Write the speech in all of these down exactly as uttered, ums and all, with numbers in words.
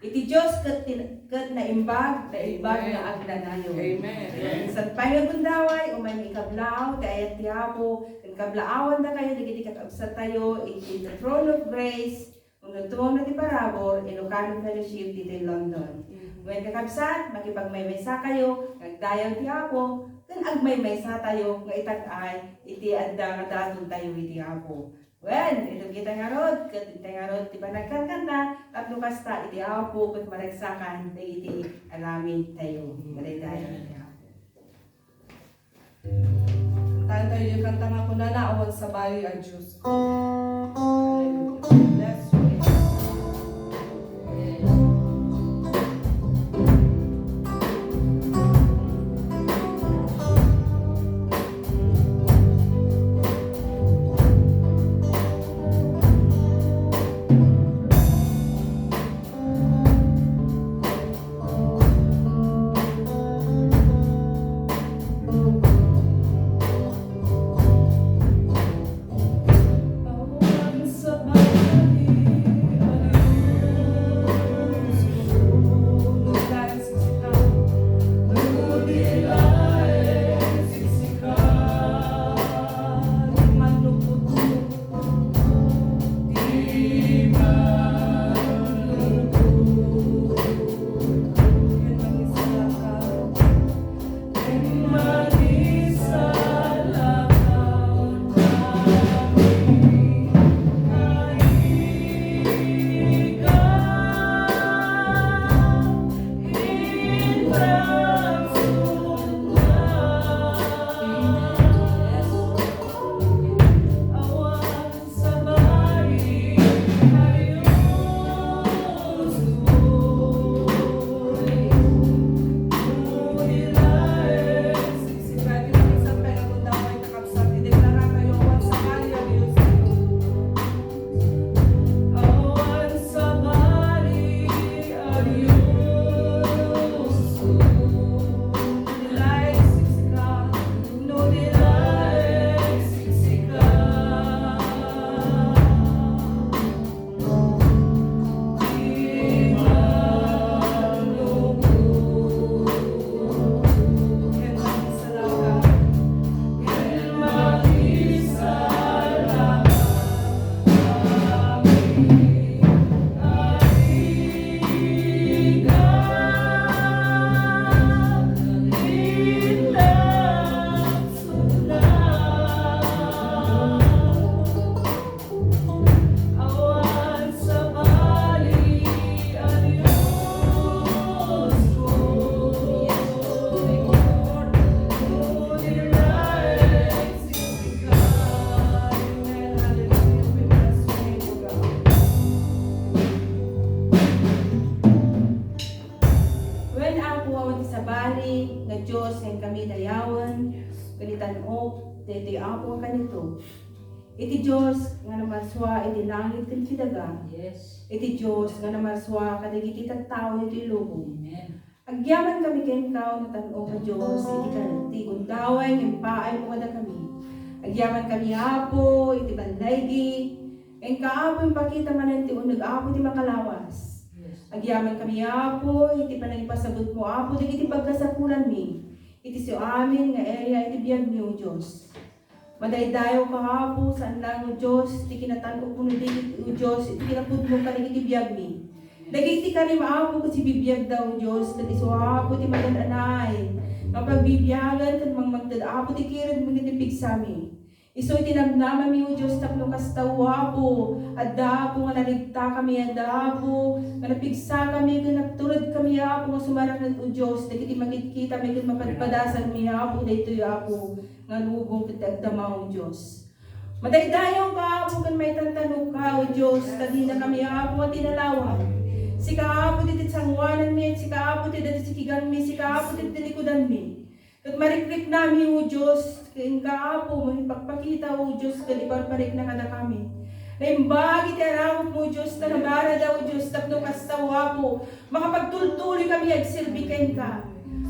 Iti Dios ket tin-, ket naimbag, naimbag nga agnanayon. Amen. Ket pay nga gundaway, umay nga ikablaaw ti ayat ti Apo, ken kablaawandakayo dagiti kakabsattayo iti the Throne of Grace, wenno Trono ti Parabur, Ilocano Fellowship ditoy London. Wen, kakabsat, makipagmaymaysakayo nga agdayaw ti Apo, ken agmaymaysatayo nga itag-ay iti adda nga datontayo iti Apo. Wen, ito kita ngarud, ket iti ngarud ti panagkankanna, tapno kasta iti Apo ket maragsakan dagiti aramidtayo. Madaydayaw iti Apo. Kantaentayo diay kanta nga kunana, Awan sabali a Dios. Hallelujah. Bless you. Wen, Apo, awan ti sabali nga Dios nga inkami dayawen ken itan-ok daytoy, Apo, a kanito. Iti Dios nga namarsua iti langit ken iti daga. Yes. Iti Dios nga namarsua kadagiti tattao iti lubong. Amen. Agyamankami kenka, natan-ok a Dios, iti ka-, iti gundaway nga impaaymo kadakami. Agyamankami, Apo, iti bannaygi. Kenka, Apo, impakita manen ti uneg, Apo, ti makalawas. Yes. Agyamankami, Apo, iti panangipasabutmo, Apo, dagiti pagkasapulanmi. Iti siyo amin nga area iti biagmi, O Dios. Madaydayawka, Apo, saan laeng, O Dios, ti kinatan-okmo no di, O Dios, iti kinapudno kadagiti biagmi. Dagiti karim, Apo, ket sibibiagda, O Dios, ket isu, Apo, ti magan-anay nga pagbibiagen ken mangmangted, Apo, ti kiredmi ken ti pigsami. Isu ti namnamami, O Dios, tapno kasta, O Apo, adda, Apo, nga narigtakami, adda, Apo, nga napigsakami ken nagturedkami, Apo, nga sumaranget, O Dios, dagiti makitkitami ken mapadpadasanmi, Apo, daytoy, Apo, nga lubong ket agdama, O Dios. Madaydayawka, Apo, ken maitantanokka, O Dios, ta dinakami, Apo, nga tinalawag. Sika, Apo, ti sanguananmi, sika, Apo, ti datikiganmi, sika, Apo, ti tinikudanmi. Ket marikriknami, O Dios, kenka, Apo, mangipakpakita, O Dios, ken iparparikna kadakami. Naimbag iti aramidmo, O Dios, ta nabarada, O Dios, tapno kasta, O Apo, makapagtultuloy kami agserbi kenka.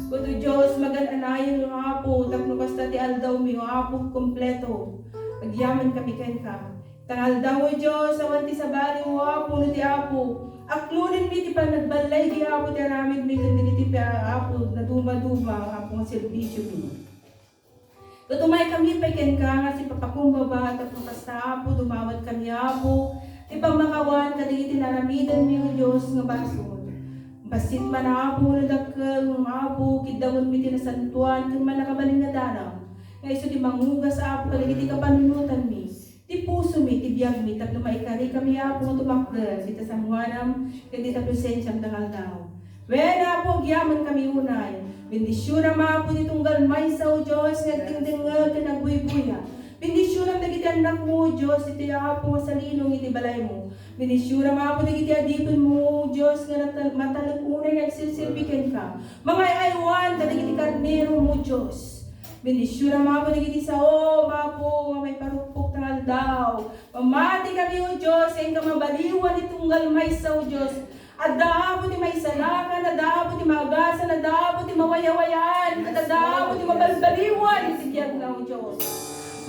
Ket, O Dios, magan-anayon, O Apo, tapno kasta ti aldawmi, O Apo, kompleto. Agyamankami kenka. Ita nga aldaw, O Dios, awan ti sabali, O Apo, no di Apo. Aklonenmi ti panagbal- Laigi, Apo, ti aramidmi ken dagiti pi-, Apo, nadumaduma, Apo, nga serbisiomi. Ket umaykami pay kenka nga sipapakumbaba, tapno kasta, Apo, dumawatkami, Apo, ti pammakawan kadagiti naaramidenmi, O Dios, nga basol. Bassit man, Apo, nga dakkel, Apo, kiddawenmi ti nasantoan ken mannakabalin nga danum, nga isu ti mangugas, Apo, kadagiti kapanunotanmi. Ti pusomi, ti biagmi, tapno maikarikami, Apo, nga tumakder dita sangoanam ken dita presensiam nga aldaw. Wen, Apo, agyamankami unay. Bendisionam, Apo, ti tunggal maysa, O Dios, nga agdengdengngeg ken agbuybuya. Bendisionam dagiti annakmo, O Dios, iti, Apo, nga salinong iti balaymo. Bendisionam, Apo, dagiti adipenmo, O Dios, nga natal-, matalek unay nga agserserbi kenka. Mangay-aywan kadagiti karnerom, O Dios. Bendisionam, Apo, dagiti saom, Apo, nga maiparukpok ta nga aldaw. Mamati kami, O Dios, ken ka mabaliwan iti tunggal maysa, O Dios. Adda, Apo, ti maisalakan, adda, Apo, ti maagasan, adda, Apo, ti mawayawayaan, ket adda, Apo, ti mabalbaliwan iti biagna, O Dios.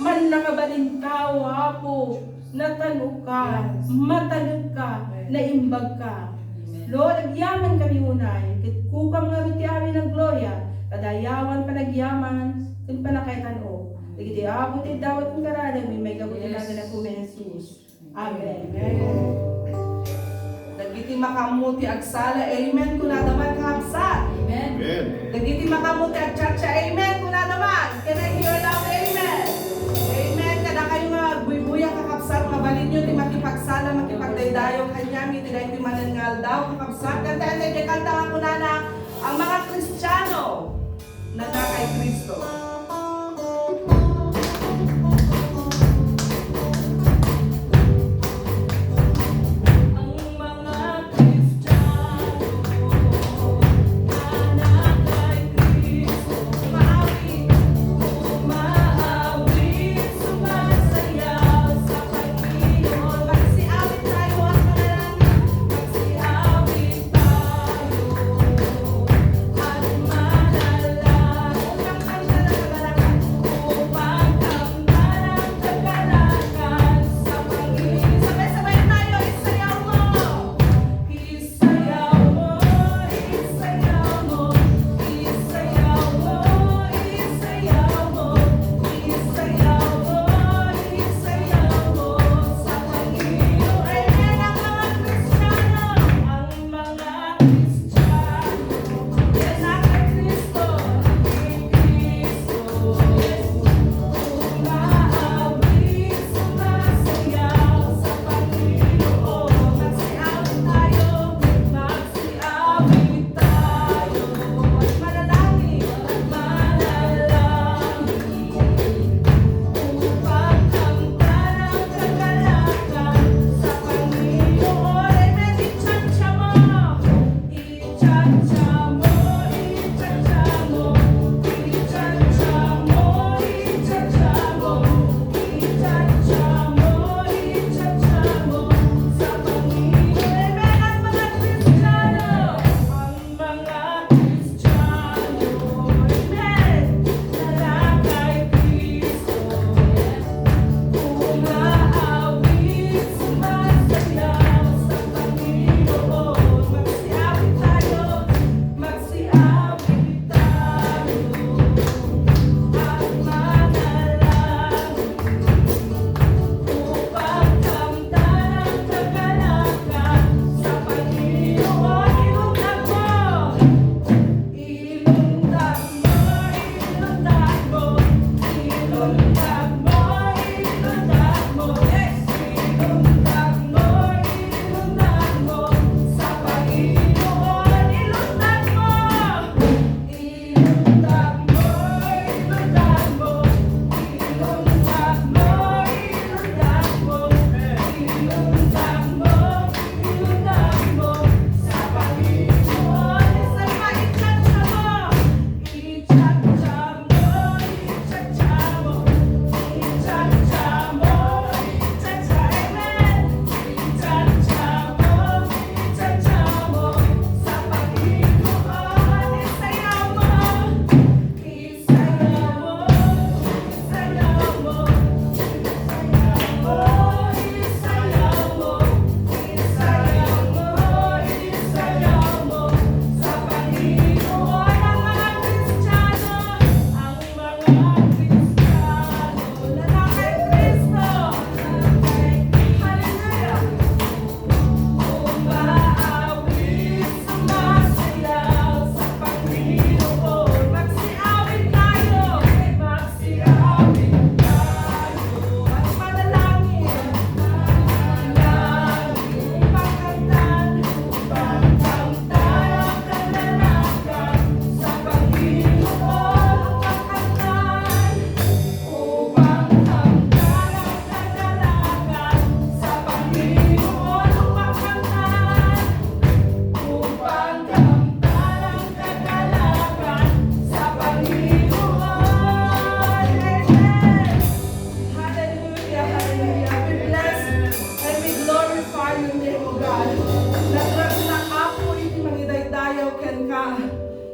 Mannakabalin tao, Apo, natanoka, matalekka, naimbagka. Lord, agyamankami unay, ket kukam ngarud ti amin a gloria, kadayawan, panagyaman, ken pannakaetan-ok. Dagiti, Apo, ti dawat ken karadagmi, maigapu ti nagan a Apo, ni Jesus. Amen. Dagiti makaammo ti agsala, amen, kunada man, kakabsat. Amen. Amen. Dagiti makaammo ti agchatcha, amen, kunada man. Can I hear a loud amen? Amen. Kadakayo nga agbuybuya, kakabsat, mabalinyo ti makipagsala, makipagdaydayaw kaniami iti daytoy manen nga aldaw, kakabsat. Kantaen ti kanta nga kunana, Ang mga Kristiyano, Nagkakay Kristo. Ang mga Kristiyano, anak kay Kristo, umaawit, umaawit, sumasayaw sa Panginoon. Magsiawit tayo at manalangin. Magsiawit tayo.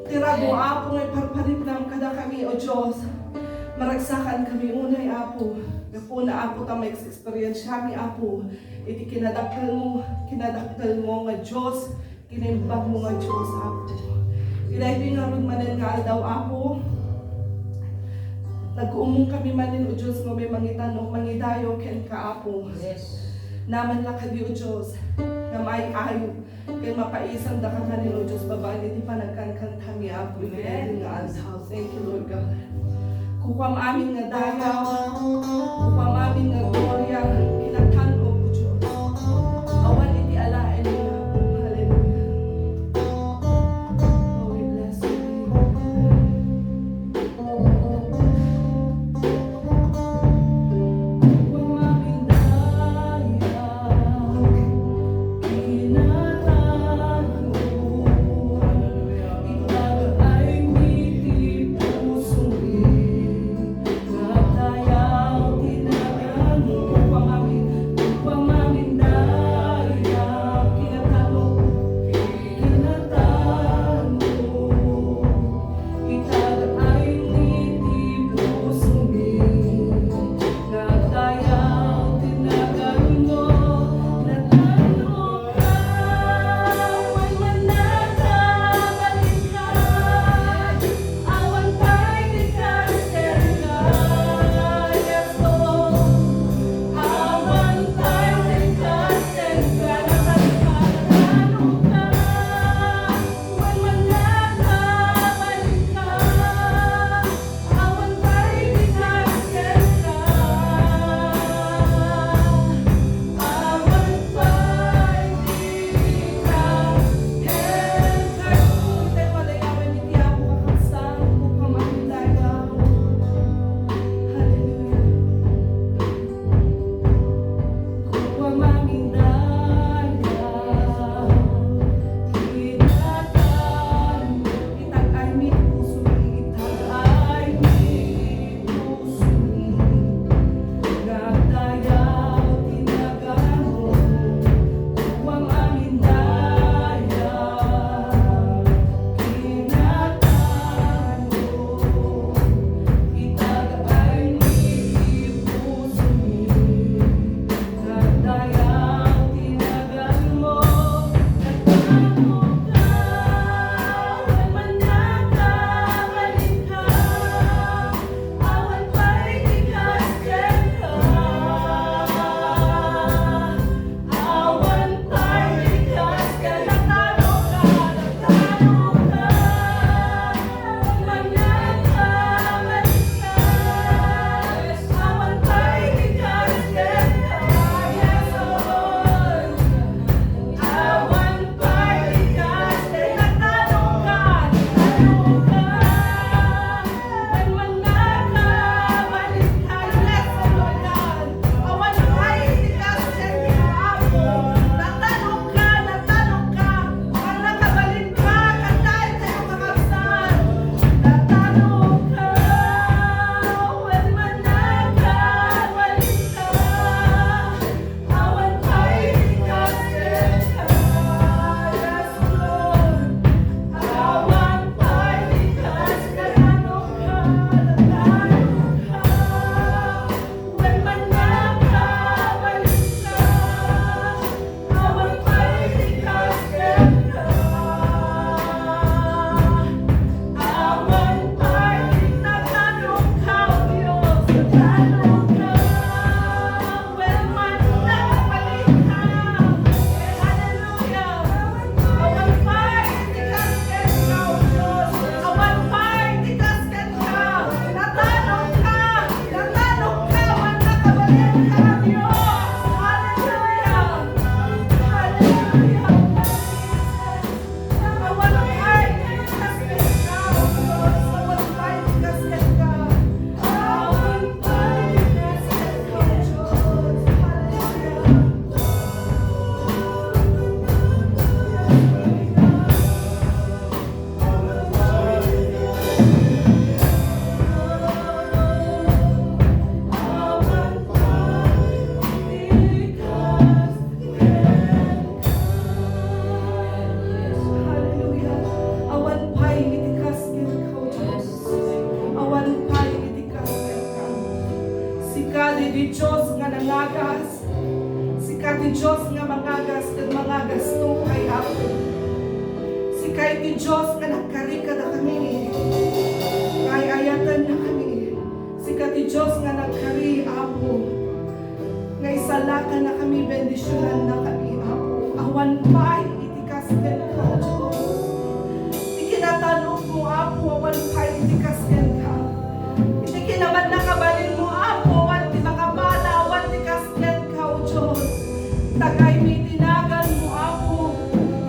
Ti rago, Apo, nga iparpariknam kadakami, O Dios. Maragsakan kami unay, Apo. Gapuna, Apo, ta ma-experience-ami, Apo, iti kinadakkelmo, kinadakkelmo nga Dios, kinaimbagmo nga Dios, Apo. Iti daytoy ngarud manen nga aldaw, Apo, nag-ummong kami manen, O Dios, nga may mangitanong, mangidayo kenka, Apo. Yes. Naman la kadi, O Dios, nga maay-ayo ken mapaisandaka manen, O Dios, babaen iti panagkankantami, Apo, iti Amen. Daytoy nga aldaw. Thank you, Lord God. Kukuam amin nga dayaw, kukuam amin nga gloria, kinatan-ok, O Dios. Awan iti alaen nga, Apo. Hallelujah. Oh, we bless you. Agas. Sika ti Dios nga mangagas ken mangagasto, Apo. Sika ti Dios nga nagkari kadakami. Ay-ayatennakami. Sika ti Dios nga nagkari, Apo. Nga isalakannakami, bendisionannakami, Apo. Awan pay iti kas kenka, Dios. Ti kinatalokmo, Apo, awan pay iti kas kenka. Iti kinamannakabalinmo, Apo, awan ti makapala, awan ti kas kenka, O Dios. Itag-aymi iti naganmo, Apo.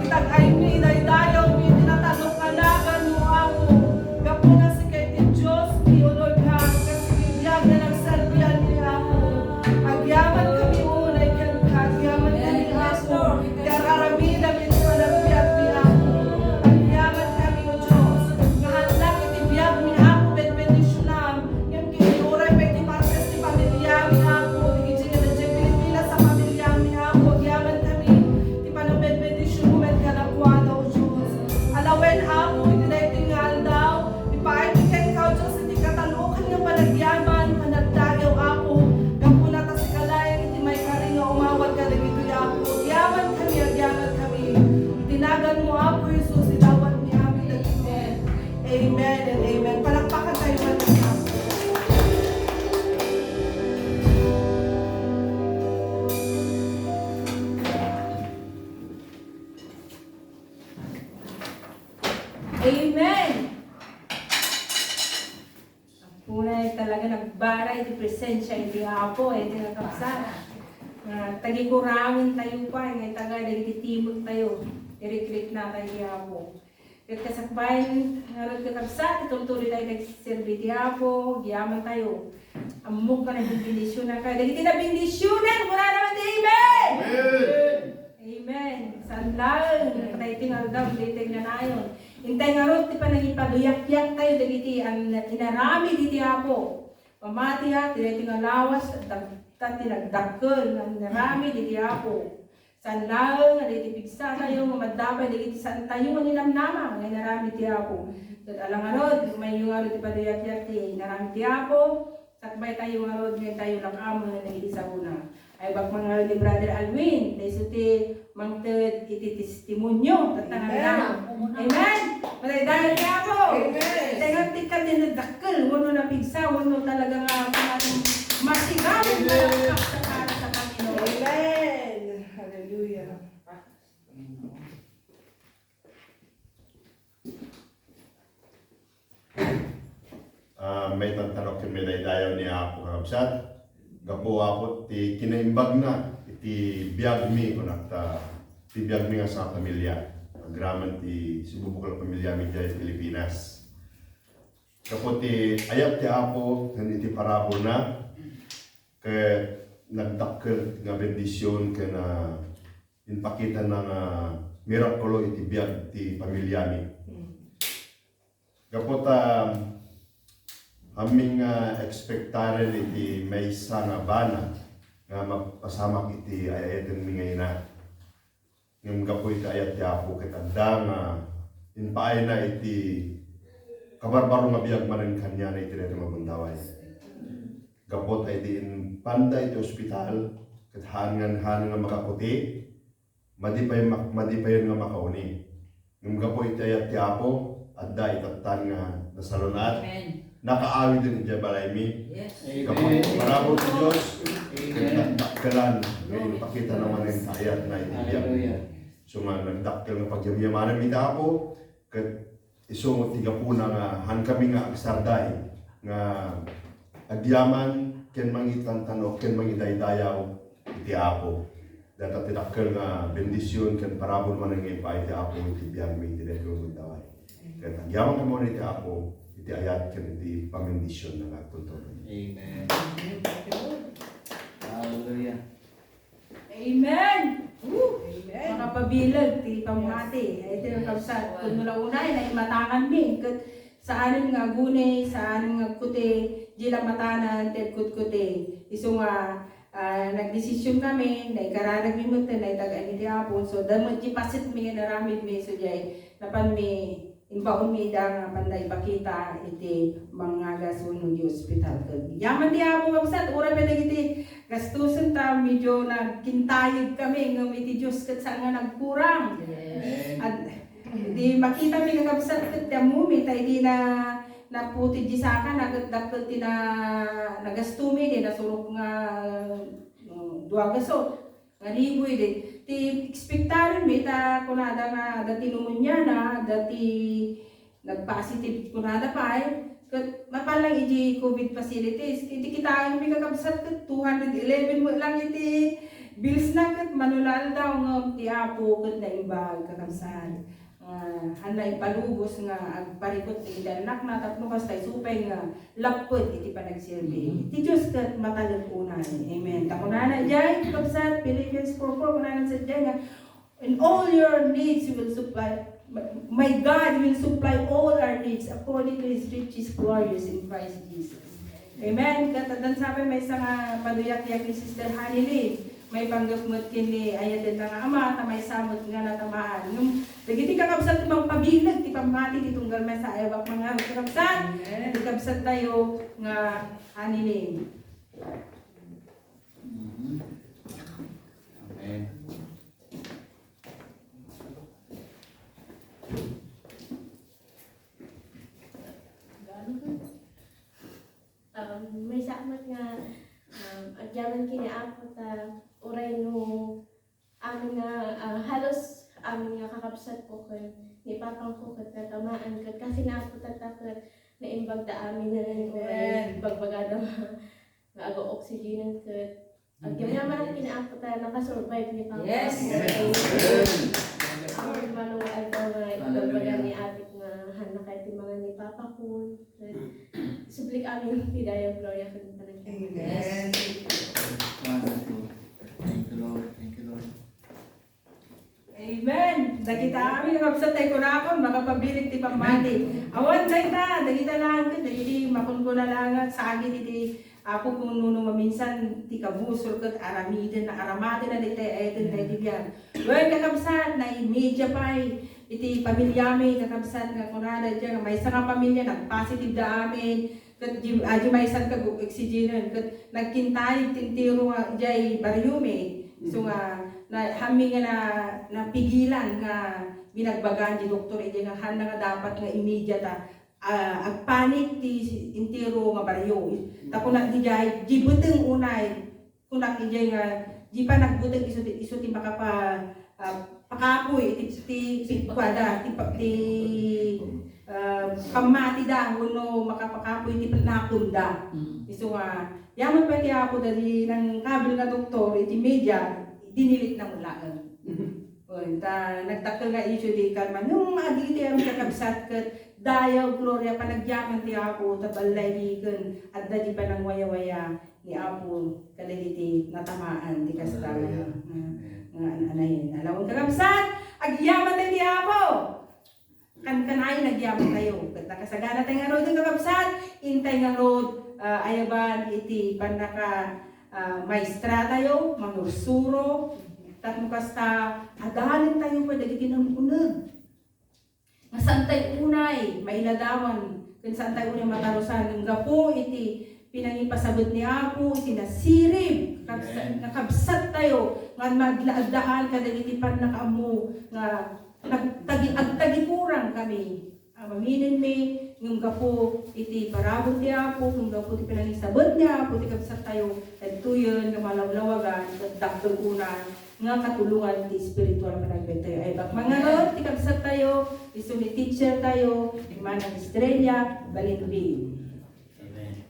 Itag-aymi, idaydayawmi iti natalok a naganmo, Apo. Gapuna sika iti Dios, ti ulog, ha, kas iti biag nga nagserbianmi, Apo. Agyamankami unay kenka, agyamankami, Apo. Ti ar-aramidam iti panagbiagmi, Apo. Agyamankami, O Dios. Nga halak iti biagmi, Apo, benbendisionam. Ngem iti uray pay ti partes ti pamiliami, Apo, dagiti nga idiay Pilipinas a pamiliami, Apo, agyamankami ti panagbenbendisionmo met kadakuada, O Dios. Alawen, Apo, iti daytoy nga aldaw, ipaaymi kenka, O Dios, iti katalokan nga panagyaman, panagdayaw, Apo, gapuna ta sika laeng iti maikari nga umawat kadagitoy, Apo. Agyamankami, agyamankami. Iti naganmo, Apo Jesus, idawatmi amin dagitoy. Amen and amen. Palakpakan tayo man. Amen. Unay talaga nagbara iti presensia iti Apo, iti nakapsat. Nga tagikurawen tayo pa, nga itaga dagiti timektayo, irikrik na tayo iti Apo. Ket kasakbayan, ngarud, kakabsat, itultuloy tayo nagserbi ti Apo, agyaman tayo. Ammok nga nabendisyonan kayo. Dagiti nabendisyonan, kuna naman ti amen! Amen! Amen. Saan laeng, kadaytoy nga aldaw, daytoy nga nayon. Intay ngarud ti panangipaduyakyat tayo, dagiti an-, inaramid iti Apo. Pamatiak, daytoy nga lawas, dak-, ta ti nagdakkel, nga inaramid iti Apo. Saan laeng nga dagiti pigsa tayo nga maddapan dagiti saan tayo nga ninamnama nga inaramid ti Apo. Ket ala ngarud, umayyo ngarud ti paduyakyat ti inaramid ti Apo, sakbay tayo ngarud nga tayo lak-amen dagiti saona. Ay, bakman ngarud ni Brother Alwin, ta isu ti mangted iti testimonio. Tatta nga Amen. Amen. Madaydayaw ti Apo. Amen. Ita nga tikkan din nagdakkel, wenno napigsa, wenno talaga nga masigaw nga Amen. Para sa Panginoon. Amen. Hallelujah. Ah, maitantanok ken maidaydayaw ni Apo, kakabsat. Gapu, Apo, ti kinaimbagna iti biagmi, kunak ta, ti biagmi nga sangapamilia. Agraman ti sibubukal a pamiliami diay Pilipinas. Gapu ti ayat ti Apo ken iti parabolna, ket nagdakkel nga bendision ken, ah, impakitana nga mirakulo iti biag ti pamiliami. Mm. Gapu ta, amin nga ekspektaren iti maysa nga banag nga mapasamak iti ay-ayatenmi nga ina. Ngem gapu iti ayat ti Apo ket adda nga impaayna iti kabarbaro nga biag manen kaniana iti daytoy nga gundaway. Gapu ta idi impanda iti ospital, ket haan nga, haan nga makakuti, madi pay mak-, madi payen nga makauni. Ngem gapu iti ayat ti Apo, adda itattan nga nasalun-at. Amen. Nakaawiden idiay balaymi. Yes. Gapu iti parabur ti Dios, Amen. Ket nagdakkelan nga impakitana manen ti ayatna iti biag. Hallelujah. So nga nagdakkel nga pagyamyamanam iti Apo, ket isu ti gapuna nga haankami nga agsarday nga agyaman ken mangitantanok ken mangidaydayaw iti Apo. Dayta ti dakkel nga bendision ken parabur manen nga impaay ti Apo iti biagmi iti daytoy nga gundaway. Ket agyaman kami iti Apo iti ayat ken iti pamendisionna nga agtultuloy. Amen. Hallelujah. Amen. Woo! Amen. Makapabileg ti pammati. Ay, ti, yes, kakabsat. Ken no la unay, naimatanganmi. Ket saanen nga aguni, saanen nga agkuti, di la matanan ti agkutkuti. Isu nga, ah, nagdesision kami, naikararakmi met, naitagaan iti Apo. So, da met ti pasetmi nga inaramidmi, so, diay, napanmi Imbaonmi ida nga panda ipakita iti mangagas wenno di ospital. Ket yaman ti Apo, kabsat, uray pay dagiti gastusen ta medyo nagkintayeg kami, ngem iti Dios ket saan nga nagkurang. Yes. At di makitami, kakabsat, ket ti ammomi, ta idi na, naputi di saka, naget dakkel ti na, nagastomi, di nasurok nga, uh, dua gaso. Nga ribu idi. Ti expectarenmi ta kunada nga adda ti pneumonia na, adda ti nagpositive kunada pay, ket maipapan lang iti covid facilities. Iti kitaenmi, kakabsat, ket two hundred eleven met lang iti bills na, ket mano la aldaw ngem ti Apo ket naimbag, kakabsat. Ah, haan na ipalubos nga agparikut dagiti annakna tapno kasta isu pay nga lapped iti panagserbi. Ti Dios ket matalek unay. Amen. Ta kunana idiay, kabsat, Philippians four four, kunana sadiay nga, "In all your needs, He will supply, my God will supply all our needs according to His riches glorious in Christ Jesus." Amen. Ket addan sa pay maysa nga paduyakyat ni Sister Honey Lee. Maipanggep met ken ni ayatenna nga ama, ta maysa met nga natamaan. Ngem dagiti kakabsat ti mangpabileg ti pammati ti tunggal maysa, ay, bak-, mga kakabsat. Amen. Ti kabsat tayo nga Honey Lee. Mhm. Amen. Um, maysa met nga, um, agyaman ken ni Apo ta uray no amin nga, ah, halos amin nga kakabsatko ken ni papangko ket natamaan ket kasin ni Apo tatta ket naimbagda aminen. Amen. Uray bagbagada nga, nga aga-oxygenan ket agyamanak ken ni Apo ta nakasurvive ni Papa. Yes. Amen. Amen. Amin mano nga aldaw nga ibagbaga ni Ate nga haan na kay ti mangan ni Papa ko. Sublik amin ti dayaw gloria ken panagyaman. Amen. Wonderful. Thank you, Lord. Thank you, Lord. Amen. Dagita amin nga kabsat, tay kunakon, makapabileg ti pammati. Amen. Awan dayta, dagita lang, dagiti makunkuna lang, sa agid iti Apo, kun nuno maminsan ti kabusor ket aramiden na, aramaden na daytay, ayaten daydi biag. Wen, kakabsat, naimedia pay iti pamiliami, kakabsat, nga kunada diay nga maysa nga pamilia nagpositive da amin, ket di, adi maysa nga ag-oxygenan, ket nagkintayeg ti entero nga idiay bariomi. So nga, na, haanmi nga na, napigilan nga binagbagaan ti doktor idiay nga haanna nga dapat nga immediate a, ah, agpanik ti entero nga barrio. Ta kunak idiay, di beteng unay, kunak idiay nga, di pay nagbeteng isu ti, isu ti makapa-, ah, pakapoy iti, ti, ti kuada, ti pa-, ti, ah, pammatida wenno makapakapoy ti nakemda. Mm. Isu nga, yaman pay ti Apo daydi nangkabil nga doktor iti media, dinilit na met laeng. Wen, ta nagdakkel nga issue di kalman. Ngem adi iti amin kakabsat ket dayaw, gloria, panagyaman ti Apo, ta balay di ken adda di panangwayawaya ni Apo kadagiti natamaan ti kasta nga, nga, nga anayen. Ala wen, kakabsat, agyaman ti Apo. Kankanayon, agyaman tayo. Ket nakasagana tayo ngarud, kakabsat, intay ngarud, ah, ayaban iti pannaka, ah, maestra tayo, mangursuro, tapno kasta, adalen tayo pay dagiti nang-uneg. Nga saan tayo unay mailadawan, ken saan tayo unay matarusan, ngem gapu iti pinangipasabet ni Apo, iti nasirib, kabsa-, Amen. Nga kabsat tayo, nga madla-, addaan kadagiti pannakaammo, nga Nagtagi-, agtagipuran kami. Amin mi, ngem gapu iti parabur ti Apo, ngem gapu ti panangisabet ni Apo ti kabsat tayo, dagitoyen nga malawlawagan, ket dakkel unay nga katulongan ti espiritual nga panagbiag tayo. Ay, bak-, mangarod ti kabsat tayo, isu ni teacher tayo, ni Manang Estrella Balinbin. Amen.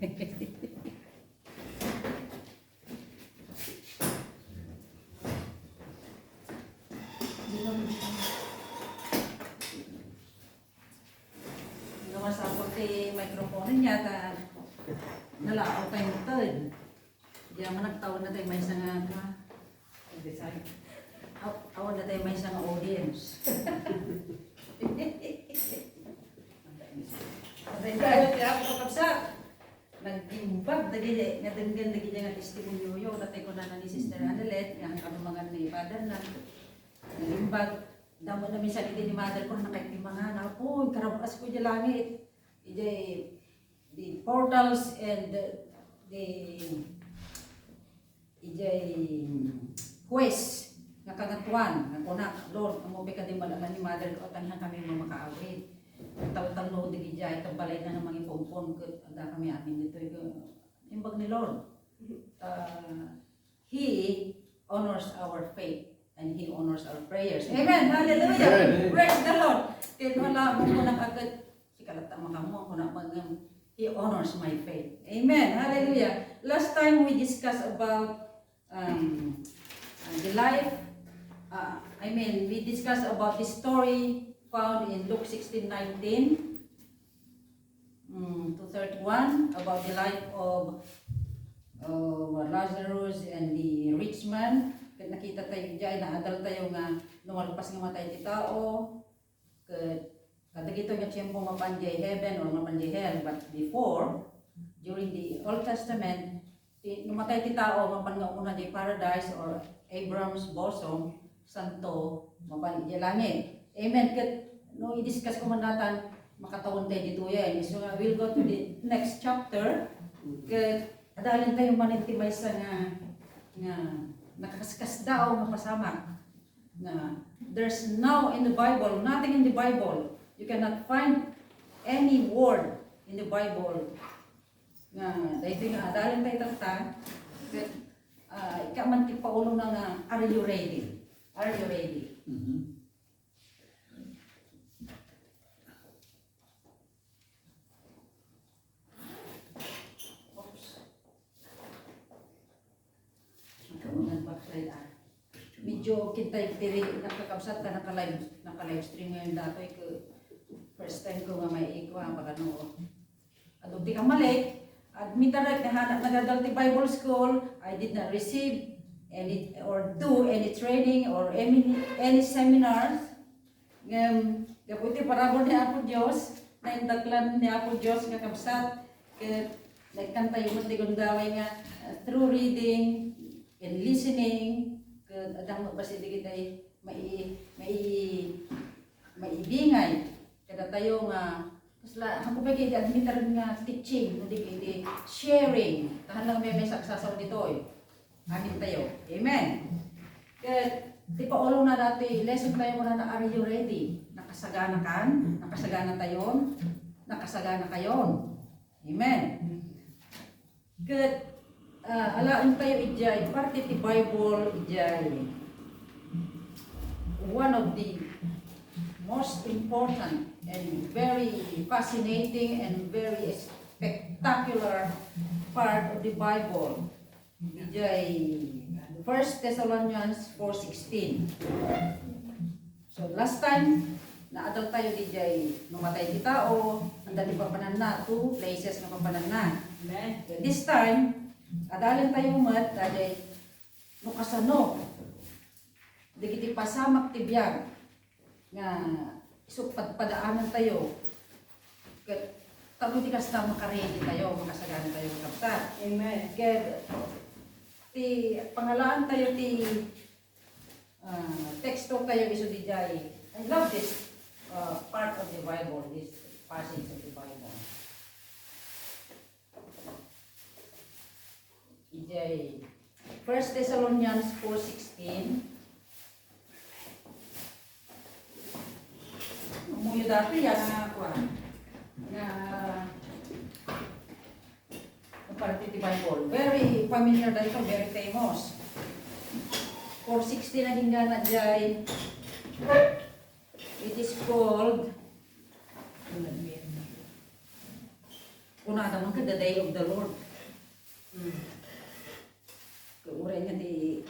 Nga masapul ti microphone niya, ta nalaaw tayo nagtawid. Di man nagtawid na tayo maysa nga, ah, design. Aw-, awan na tayo maysa nga audience. Patay tayo, kaya ako kapagsak. Nagimbag dagiti nga denggen dagiti nga testimonioyo, natay kunana ni Sister Adelet, nga ang kalumangan ni Father na, nagimbag, damo na minsan iti ni Mother ko, nakay ti mga, napo, karab-, ko di langit, ijay the portals and the, the ijay huwes nga kangatoan, nga kunak, "Lord, ammo pay kadi mala-, ni mother ko, anian kami nga makaawit." Taltalno dagiti ay kabalay na nga mangipumpon, ket adda kami amin ditoy, ket imbag ni Lord. Ah, He honors our faith and He honors our prayers. Amen. Hallelujah. Amen. Praise the Lord. Ket wala mo kunak ket, "Sika latta makaammo," kunak man, "He honors my faith." Amen. Hallelujah. Last time we discussed about, um, uh, the life, uh, I mean, we discussed about the story found in Luke sixteen nineteen, mm, to thirty-one, about the life of, uh, Lazarus and the rich man. Ket nakita tayo diay, naadal tayo nga no malpas nga matay ti tao, ket kadagitoy nga tiempo mapan diay heaven or mapan diay hell. But before, during the Old Testament, ti, no matay ti tao, mapan nga umuna diay paradise or Abraham's bosom, santo, mapan idiay langit. Amen. Ket no i-discuss ko man natan, makatawen tayo ditoy, eh. So, uh, we'll go to the next chapter. Ket adalen tayo man iti maysa nga, nga nakakaskasdaaw nga pasamak. Na there's no in the Bible, nothing in the Bible. You cannot find any word in the Bible nga daytoy nga adalen tayo tatta, ket, ah, ikkan man ti paulona nga, "Are you ready? Are you ready?" Mhm. Oops. Ikaw nga nagbackslide, ah. Medyo kintay ti nakakabsat ta naka-live, naka-live stream ngayon datoy ket first time ko nga maikwa, baka no. Adu ti kamalik, admitarek nga hanak nagadal ti Bible school, I did not receive any or do any training or any, any seminars. Ngem, gapu iti parabur ni Apo Dios, naindaklan ni Apo Dios nga kabsat, ket naikkantayo met ti gundaway nga, uh, through reading and listening, ket adda met bassit dagiti mai-, mai-, maibingay kadatayo nga, kasla, haanko pay iti admitter nga teaching, no di iti sharing, ta haan lang met may saksasao ditoy. Amin tayo. Amen. Ket ti paulona datoy lesson tayo kunana, "Are you ready?" Nakasagana kan? Nakasagana tayon? Nakasagana kayon? Amen. Ket, ah, alaen tayo idiay parte ti Bible, idiay one of the most important and very fascinating and very spectacular part of the Bible. Idiay First Thessalonians four sixteen. So, last time, naadal tayo diay no matay ti tao, adda ti papananna, two places nga papananna. Amen. This time, adalen tayo met, diay no kasano dagiti pasamak ti biag nga isu padpadaanan tayo. Ket tapno ti kasta, makaredy tayo, makasagana tayo, kakabsat. Amen. Ket ti pangalaan tayo ti, ah, teksto tayo isu diay. I love this, ah, part of the Bible, this passage of the Bible. Idiay First Thessalonians four sixteen. Umuyo dati yan nga, kuwan, nga, nga parte ti Bible. Very familiar daytoy, very famous. Four sixteen agingga na diay. It is called, kunada man ket the day of the Lord. Hmm. Uray nga ti,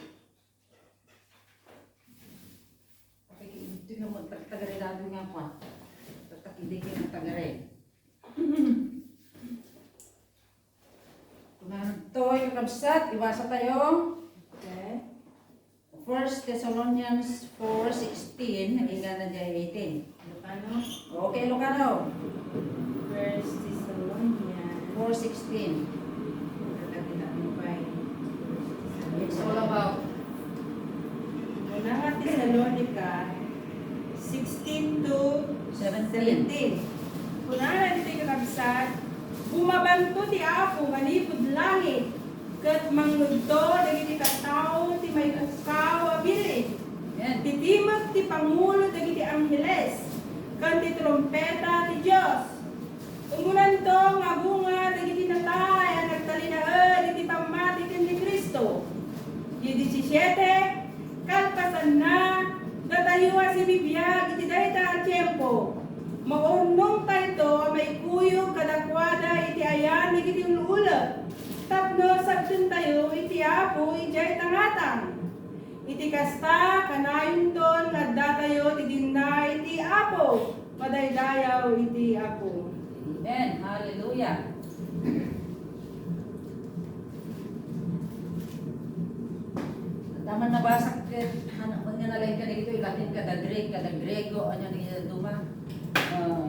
iti nga mo, tag-, tagaray dati nga pa. Tagtakidi kayo nga tagaray. Kunanto, kakabsat, ibasa tayo. Okay. First Thessalonians four sixteen, agingga na diay eighteen. Ilocano? Okay, Ilocano. First Thessalonians. Four sixteen. It's all about. Una nga Tesalonica sixteen to seventeen. Seventeen. Kunana ditoy kakabsat, "Bumabanto ti Apo manipud langit, ket mangngegto dagiti tattao ti maipukkaw a bilin. Amen. Titimek ti pangulo dagiti angheles, ken ti trumpeta ti Dios. Umunanto nga agungar dagiti natay a nagtalinaed iti pammati ken ni Cristo." Diecisiete, kalpasanna, datayo a sibibiag iti dayta a tiempo, maurnongtayto a maikuyog kadakuada iti ayan dagiti ul-ulep tapno sabdentayo iti Apo idiay tangatang. Iti kasta, kanayonton nga addatayo ti dinna iti Apo. Madaydayaw iti Apo. Amen. Hallelujah. Daman nabasa ket, ano, nga nalaing ka dito, Latin kada Greek, kada Grego, ano, ni duma? Ah,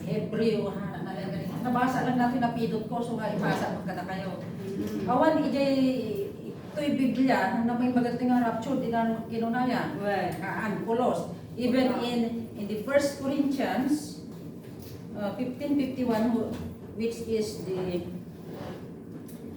Hebreo, ha, nalaing ka dito. Nabasa lang natin, napidot ko, so nga ipasa mo kada kayo. Mm. Awan, ijay, ito'y Biblia, nung namay maganda nga rapture, di na kinunaya. Well. Kaan, pulos. Even in, in the First Corinthians, uh, fifteen fifty-one, who, which is the,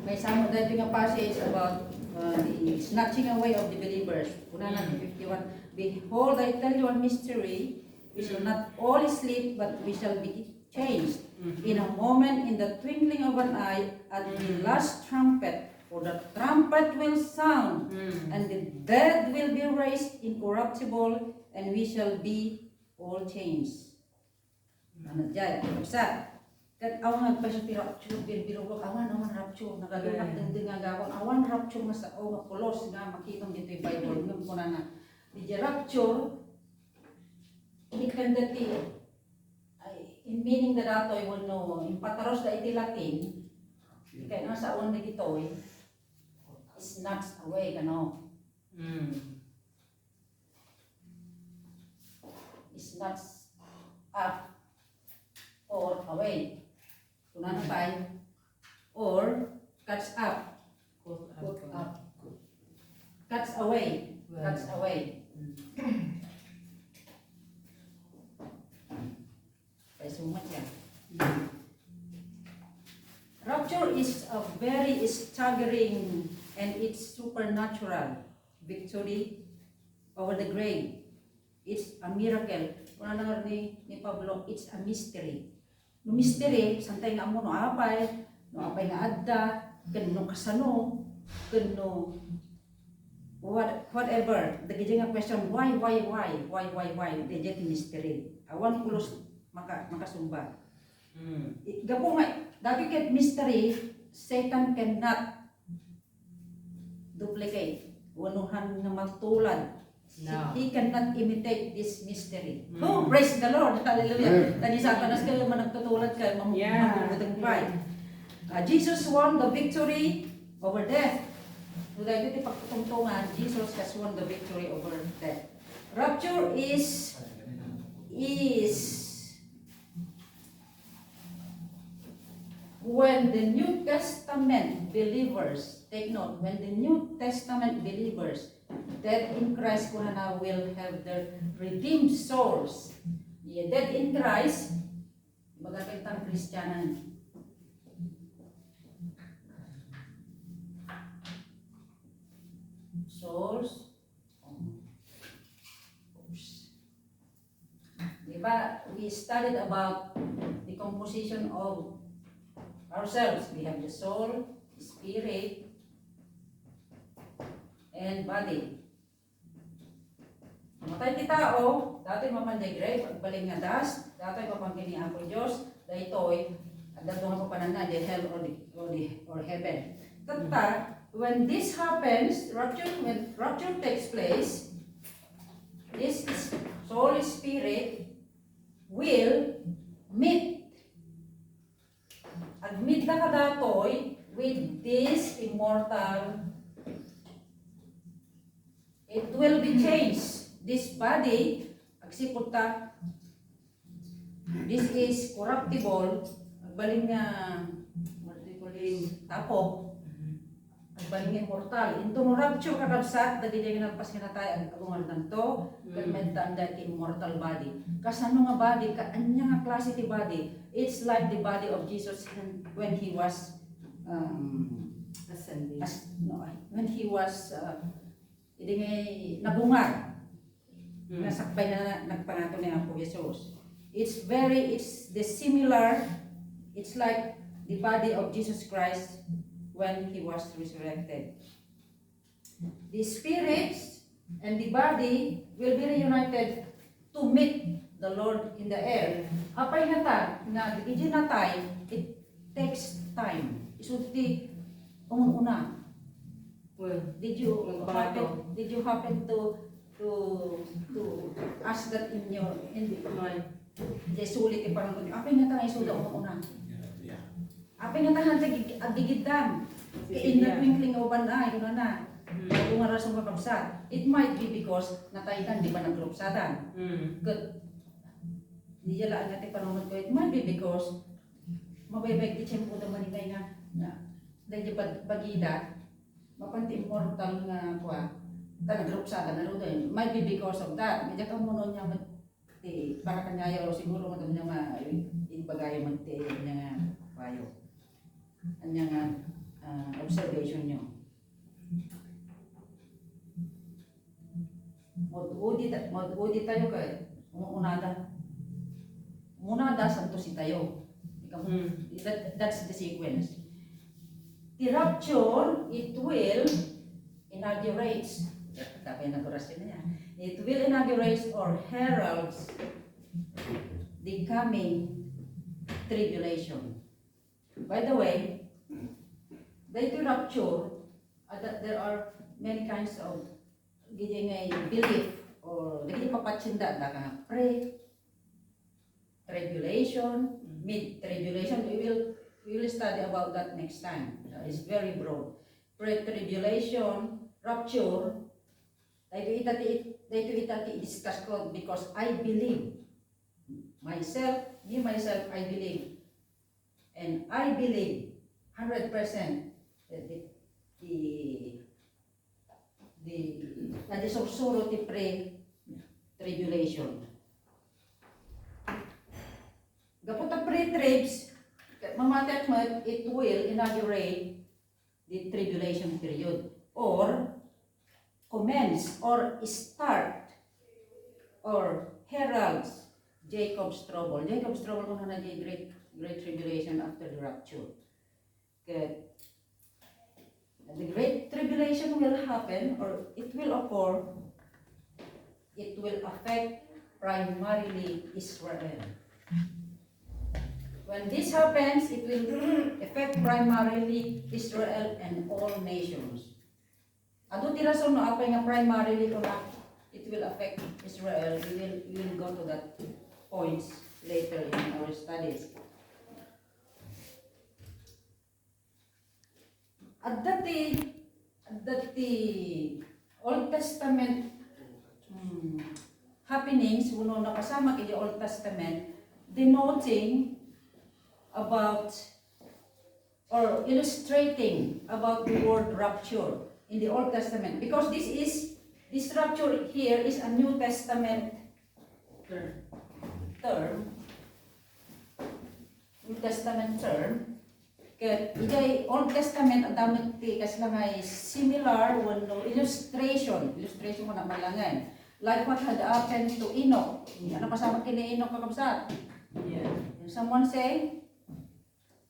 may samo dati nga passage about, uh, the snatching away of the believers. Kunana, mm, fifty-one, "Behold, I tell you a mystery. We shall not all sleep, but we shall be changed, mm-hmm, in a moment, in the twinkling of an eye, at the, mm, last trumpet. For the trumpet will sound, mm, and the dead will be raised incorruptible, and we shall be all changed." Ano, jay, sa, ket awan nga pa siya ti rapture, birbirok, awan, awan rapture, nagadunak, mm, dengdeng nga gawon, awan rapture nga sao, nga pulos, nga makitam ditoy Bible, ngem kunana, di rapture, depende ti, ay, in meaning da datoy wenno impataros da iti Latin, kay nga saon dagitoy, snatch away, kano? Mm. Snatch up or away. Kunana pay, or catch up. Caught up. Caught up. Catch away. Well. Catch away. Mm. Ay, sumat yan. Rapture is a very staggering and it's supernatural victory over the grave. It's a miracle. Kunana nga ni, ni Pablo, it's a mystery. No mystery, saan tayo nga ammo no apay, no apay nga adda, ken no kasano, ken no what, whatever. Dagiti nga question, why, why, why, why, why, why? Dagiti mystery. Awan pulos maka-, makasumba. Mm. I-, gapu nga, dagiti mystery, Satan cannot duplicate, wenno han nga matulad. No. He cannot imitate this mystery. Mm. Oh, praise the Lord. Hallelujah. Amen. Tadi sa kanas kayo, managtutulad kayo, mam-, yeah, magdududeng pay. Uh, Jesus won the victory over death. Daytoy ti pagtungtungan, Jesus has won the victory over death. Rapture is, is When the New Testament believers, take note, when the New Testament believers dead in Christ, kunana, will have their redeemed souls. Yeah, dead in Christ, baga kaytang Kristiyanan. Souls. Oops. Di ba, we studied about the composition of ourselves. We have the soul, spirit, and body. Matay ti tao, datoy mapan jay grave, agbalin nga dust, datoy mapan ken ni Apo Dios, daytoy, adda nga papananna, the hell or the, or the, or heaven. Tatta, when this happens, rapture, when rapture takes place, this is, soul, spirit will meet. Agmeet da kadatoy with this immortal. It will be changed. This body, agsipud ta, this is corruptible. Agbalin nga, what do you call this? Tapo. Bali nga immortal. Into no rapture, kakabsat, dagiti nga nalpas nga natay, ag-, agungardanto, ket Mm. maitdan dayta immortal body. Kasano nga body? Ka-, ania nga klase ti body? It's like the body of Jesus when, when he was, um, Ascended. as-, no, when he was, uh, idi nga nagungar. Mm. Nga sakbay na nagpangato ni Apo Jesus. It's very, it's the similar, it's like the body of Jesus Christ when he was resurrected. The spirits and the body will be reunited to meet the Lord in the air. Apay ngata nga dagiti natay, it takes time. Isu ti umun-una. Well, did you happen, did you happen to, to, to ask that in your, in the, Why? Di suli ti panunot. Apay ngata nga isuda umun-una. Yeah. Apay ngata nga agigid-, agigiddan. Ket in the twinkling of an eye, kunana. Hmm. Adu nga rason, kakabsat. It might be because nataydan, di ba, nagrupsadan. Hmm. Ket, di laeng nga ti panunotko. It might be because mabaybay ti tiempoda manipay nga, nga, daydi bag-, bagida, mapan ti immortal nga kua, ta nagrupsadan, adu, might be because of that. Medyo kamuno niya, ti para kaniayo, siguro, madam niya ma-, ibagayo man ti ania nga kuayo. Ania nga, ah, observation niyo. Maud-udi ta-, maud-udi tayo kay, umunada. Umunada, santos itayo. Ikaw, Hmm. that, that's the sequence. The rapture, it will inaugurate. Tapos inaugurasyon na yan. It will inaugurate or heralds the coming tribulation. By the way, daytoy rapture, uh, that there are many kinds of, gidi nga belief or dagiti papatienda, da ka pre-tribulation, mid-tribulation. We will, we will study about that next time. Uh, it's very broad. Pre-tribulation, rapture, daytoy ita ti, daytoy ita ti i-discuss ko because I believe myself, me myself, I believe. And I believe hundred percent that the, the, the, nga disursuro ti pre-tribulation. Gapu ta pre-tribs, mamatiak met, it will inaugurate the tribulation period, or commence or start or heralds Jacob's trouble. Jacob's trouble, kunana, the great, great tribulation after the rapture. Okay. The great tribulation will happen, or it will occur. It will affect primarily Israel. When this happens, it will affect primarily Israel and all nations. Adu ti rason no apay nga primarily, kuna, it will affect Israel. We will, we will go to that points later in our studies. Adda ti, adda ti Old Testament, hmm, happenings, wenno napasamak iti Old Testament, denoting about or illustrating about the word rapture in the Old Testament, because this is, this rapture here is a New Testament term. New Testament term. Ket idiay Old Testament, adda met ti kasla nga similar wenno illustration. Illustration ko na malangen. Like what had happened to Enoch. Ano pasamak ken ni Enoch, kakabsat? Yeah. Someone say?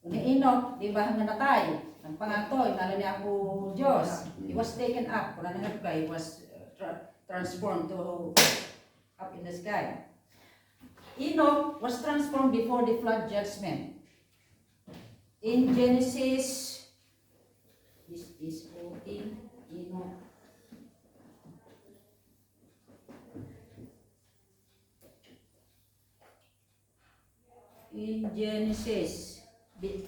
Ni Enoch, di ba, nga natay? Nagpangato, inala ni Apo Dios. He was taken up. Kuna nga, he was, uh, tra-, transformed to up in the sky. Enoch was transformed before the flood judgment. In Genesis, this is fourteen, Enoch. In Genesis, be-,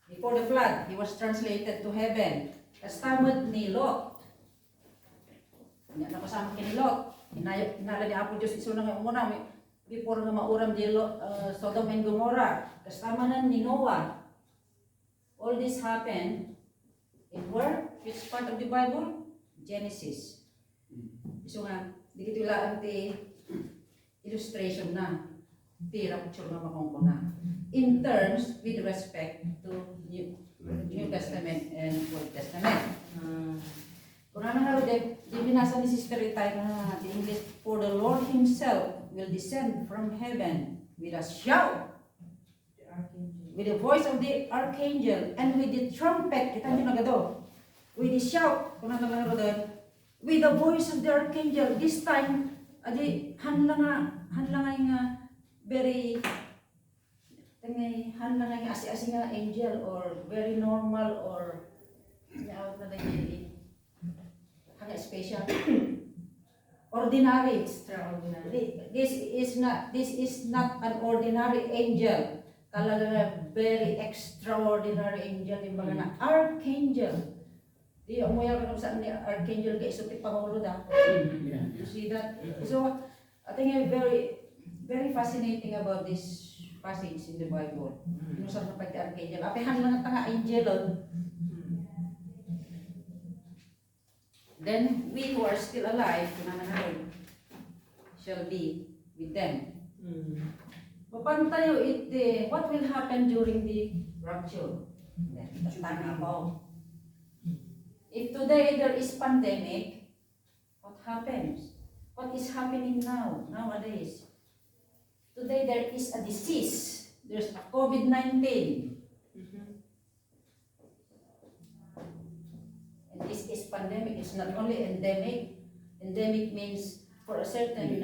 before the flood, he was translated to heaven. Kasta met ni Lot. Ania, napasamak ken ni Lot. Inay-, inala ni Apo Dios isuna nga umuna, before nga mauram di Lo-, uh, Sodom and Gomorrah. Kasta manen ni Noah. All this happened In where? Which part of the Bible? Genesis. So nga, dagitoy laeng ti illustration na ti rapture nga makunkuna in terms with respect to New, New Testament and Old Testament. Ah, kunana nga, Rodel, di binasa ni Sister Itay nga the English, "For the Lord himself will descend from heaven with a shout, with the voice of the archangel, and with the trumpet." Kita niyo na gado. With the shout, kunana nga, Rodel, with the voice of the archangel. This time, adi, han la nga, han la nga nga very, tangay, han la nga nga asi-asi nga angel or very normal or, ania awat na dagiti, han nga special. Ordinary. Extraordinary. This is not, this is not an ordinary angel. Talaga nga very extraordinary angel, yung mga na archangel. Di, amuya ka kung saan ni archangel kay isu ti pangulo da. Yeah. You see that? So, I think a very, very fascinating about this passage in the Bible. Mm. Yung sa kapag archangel. Apehan lang ang tanga angel, oh. Mm. Then we who are still alive, kunana nga rin, shall be with them. Mm. Mapan tayo iti, what will happen during the rapture? Then, tatanga po. If today there is pandemic, what happens? What is happening now, nowadays? Today there is a disease. There's a COVID nineteen. Mhm. And this is pandemic. It's not only endemic. Endemic means for a certain,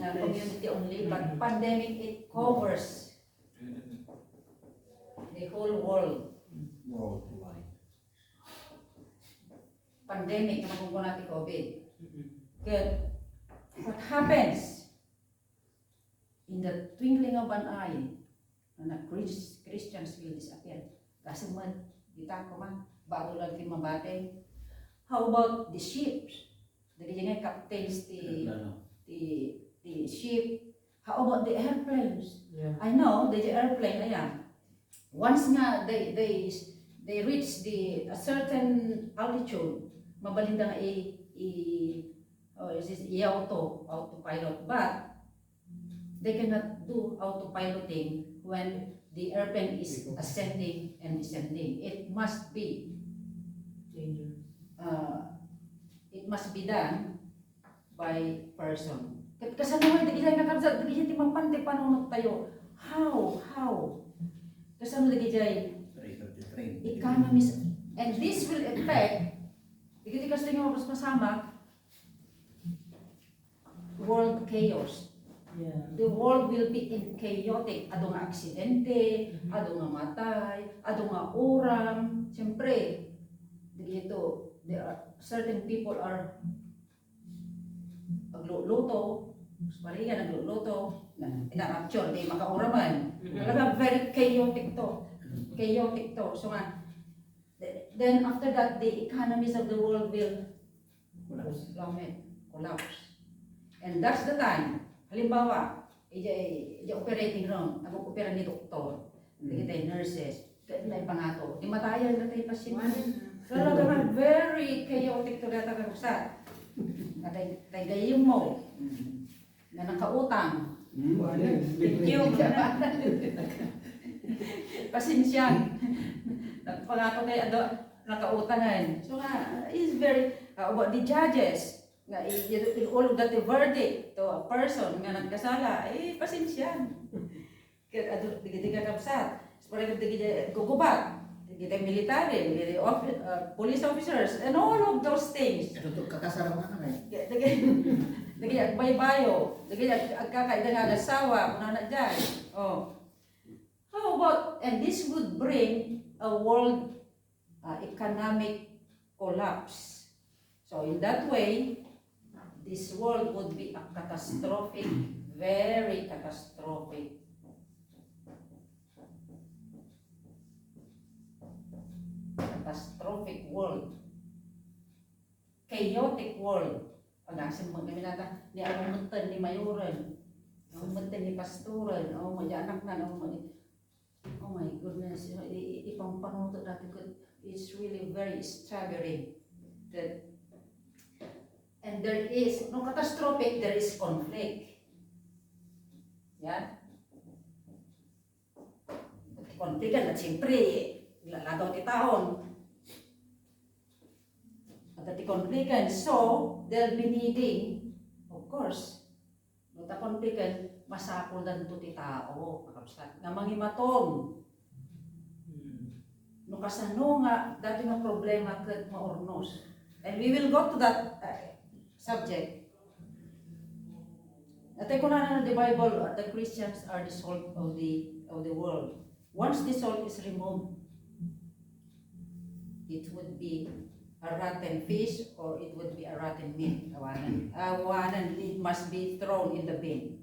uh, community only, but pandemic, it covers the whole world. Worldwide. Pandemic, nga makunkuna ti COVID. Mm-mm. Ket what happens? In the twinkling of an eye, na Chris-, Christians will disappear. Gasem met, kita, koma, bago lang ti mabati. How about the ships? Dagiti nga captains ti, ti, ti ship. How about the airplanes? Yeah. I know, the airplane, ayan. Once nga they, they, they reach the, a certain altitude, mabalinda nga i, i, oh, is this, i-auto, autopilot. But they cannot do autopiloting when the airplane is ascending and descending. It must be, uh, it must be done by person. Ket kasano nga dagiti nga kabsat, dagiti mapan ti panunot tayo? How? How? Kasano dagiti economies? And this will affect, dagiti kastoy nga mapasamak, world chaos. Yeah. The world will be in chaotic. Adu nga aksidente, adu nga matay, adu nga uram. Siyempre, dagito, there are, certain people are agluluto, parigan agluluto, ina-rapture, di makauraman. Mm-hmm. Talaga, very chaotic to. Chaotic to. So nga, th-, then after that, the economies of the world will plummet, collapse. And that's the time, halimbawa, ija, ija operating room, ag-opera ni doktor, dagiti nurses, ket naipangato, ti matayen dagiti pasyente. Talaga nga very chaotic to data nga rusa. Atay, tay gayem mo. Nga nakautang. Mm, yes. Thank you. Pasensian. Nagpangato kay ado, nakautangan. So nga, is very, uh, about the judges, nga i-, i-, i-, all of that the verdict to a person nga nagkasala, eh, pasensian. Ket adu, dagiti kakabsat, dagiti gugubat, dagiti military, dagiti offi-, uh, police officers, and all of those things. Adu to kakasaraman na ngay. Dagiti, dagiti agbaybayo, dagiti ag-, agkakaida nga agasawa, kunana diay. Oh. How about, and this would bring a world, uh, economic collapse. So in that way, this world would be a catastrophic, very catastrophic, catastrophic world. Chaotic world. Pag-asem mo kami nata, ni arumetten ni mayoren, arumetten ni pastoren, arumetten ni anakna, arumetten ni, oh my goodness, i-, i-, ipangpanuto dati ket It's really very staggering that, and there is, no, catastrophic, there is conflict. Yan. Conflict, at siyempre, lalagaw ti taon. At ti conflict, and so, they'll be needing, of course, no, ta conflict, masapuldanto ti tao, kakabsat, nga mangimaton. Hmm. No kasano nga dati nga problema ket maurnos. And we will go to that, uh, subject. At ay kunana the Bible, uh, the Christians are the salt of the, of the world. Once the salt is removed, it would be a rotten fish or it would be a rotten meat. Awanan. Awanan, it must be thrown in the bin.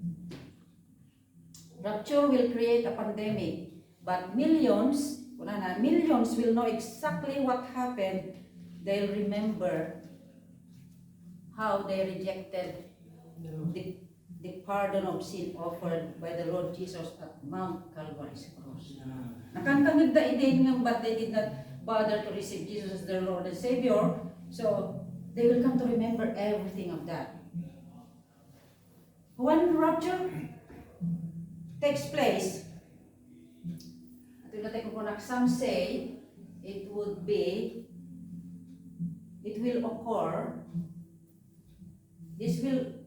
Rapture will create a pandemic, but millions, kunana, millions will know exactly what happened. They'll remember how they rejected the, the pardon of sin offered by the Lord Jesus at Mount Calvary's cross. Nakangkangegda idin nga, but they did not bother to receive Jesus as their Lord and Savior. So, they will come to remember everything of that. When rapture takes place, ito na tayo kukunak, some say it would be, it will occur, this will,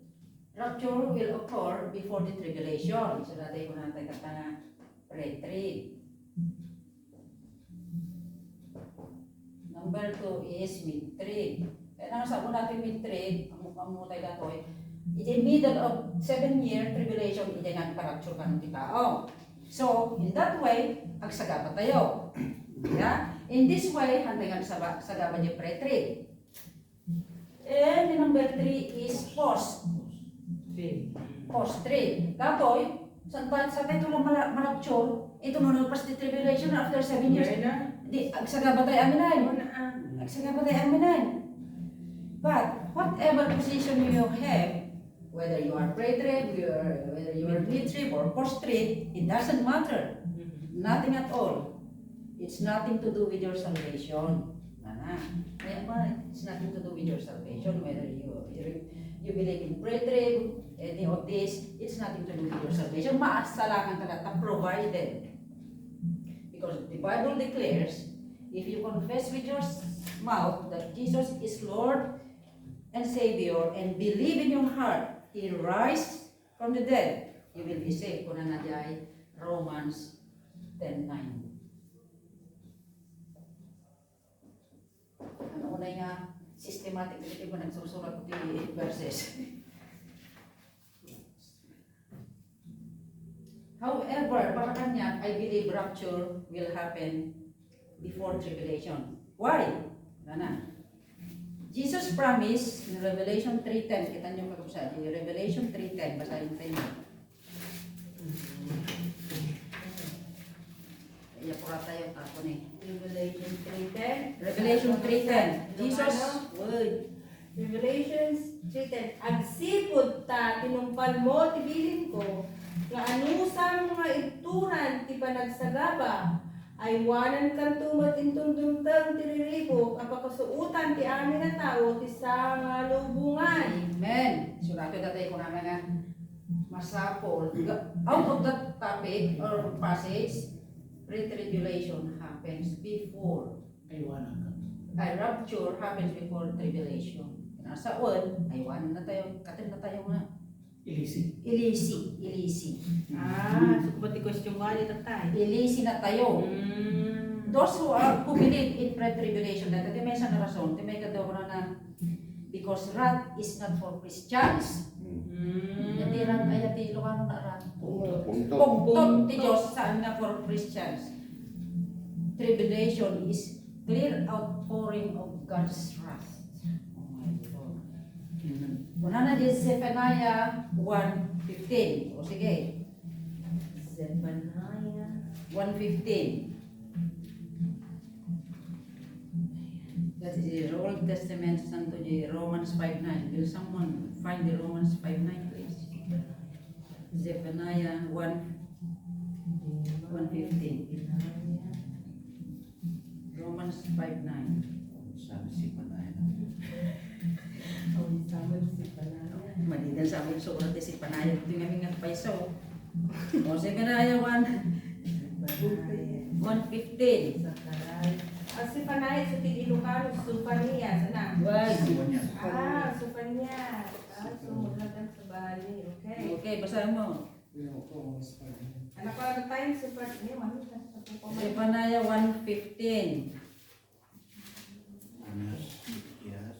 rapture will occur before the tribulation. So, dati ko na tayo katanga pre-trib. Number two is mid-trib. Kaya na sa una ti mid-trib, amo, amo tayo datoy. Iti middle of seven year tribulation, iti nga agparapture kano ti tao. So, in that way, agsagaba tayo. Yeah? In this way, hantay nga agsaba-, sagaba di pre-trib. And the number three is post. Trib. Post-trib. Datoy, santa, sa tayo lang mala-, marapture, ito no nalpas di tribulation after seven years. Di, agsagaba tayo amin ay. Agsagaba tayo amin ay. But, whatever position you have, whether you are pre-trib, you are, whether you are mid-trib or post-trib, it doesn't matter. Nothing at all. It's nothing to do with your salvation. Nana, kaya ba, it's nothing to do with your salvation, whether you, you, you believe in pre-trib, any of this, it's nothing to do with your salvation. Maasalakan ka na, provided. Because the Bible declares, if you confess with your s-, mouth that Jesus is Lord and Savior and believe in your heart He rise from the dead, you will be saved. Kuna na diay Romans ten nine. Ano unay nga systematic dagiti panagsursurat ti verses. However, para kaniak, I believe rapture will happen before tribulation. Why? Nana. Jesus promised in Revelation three ten. Kita niyo, kakabsat, Revelation three ten. Basahin tayo. Iya, pura tayo, tapon eh. Revelation three ten. Revelation three ten. Jesus. Ilocano? Word. Revelations three ten. Agsipud ta tinungpalmo ti bilinko, nga anusam nga ibturan ti panagsagaba, aywanankanto met inton dumteng ti riribuk a pakasuotan ti amin a tao ti sangalubongan. Amen. Surado datoy kunana nga masapul. Out of that topic or passage, pre-tribulation happens before. Aywanankanto. Ay, rapture happens before tribulation. Nasa on, aywanan na tayo, katin na tayo nga. Ilisi. Ilisi, ilisi. Ah, so, but the question why did that time? Ilisi na tayo. Mm. Those who are, who believe in pre-tribulation, that, that may isang rason, ti may kadaw na, because wrath is not for Christians. Mm. Dati ran, ay, dati Ilocano na ran. Pungtot. Pungtot ti Diyos, saan nga for Christians. Tribulation is clear outpouring of God's wrath. Oh my Lord. Amen. Kunana di Zephaniah one fifteen. O sige. Zephaniah one fifteen. That is the Old Testament, santo di Romans five nine. Will someone find the Romans five nine, please? Zephaniah one, one fifteen. Romans five nine. Sabi si Panay. Oh, sabi si Panay. Malidan sa amin surat si Panay. Ito nga mingat pa iso. O, si Panay, one, one fifteen. Sakaray. Ah, si Panay, sa Ilocano, Sufanias, ano? One. Ah, Sufanias. Ah, so, magandang sa bali. Okay. Okay, basahin mo. Ano pa ang time? Super, ano, ano, ano, ano, Zephaniah one fifteen. Yes, yes.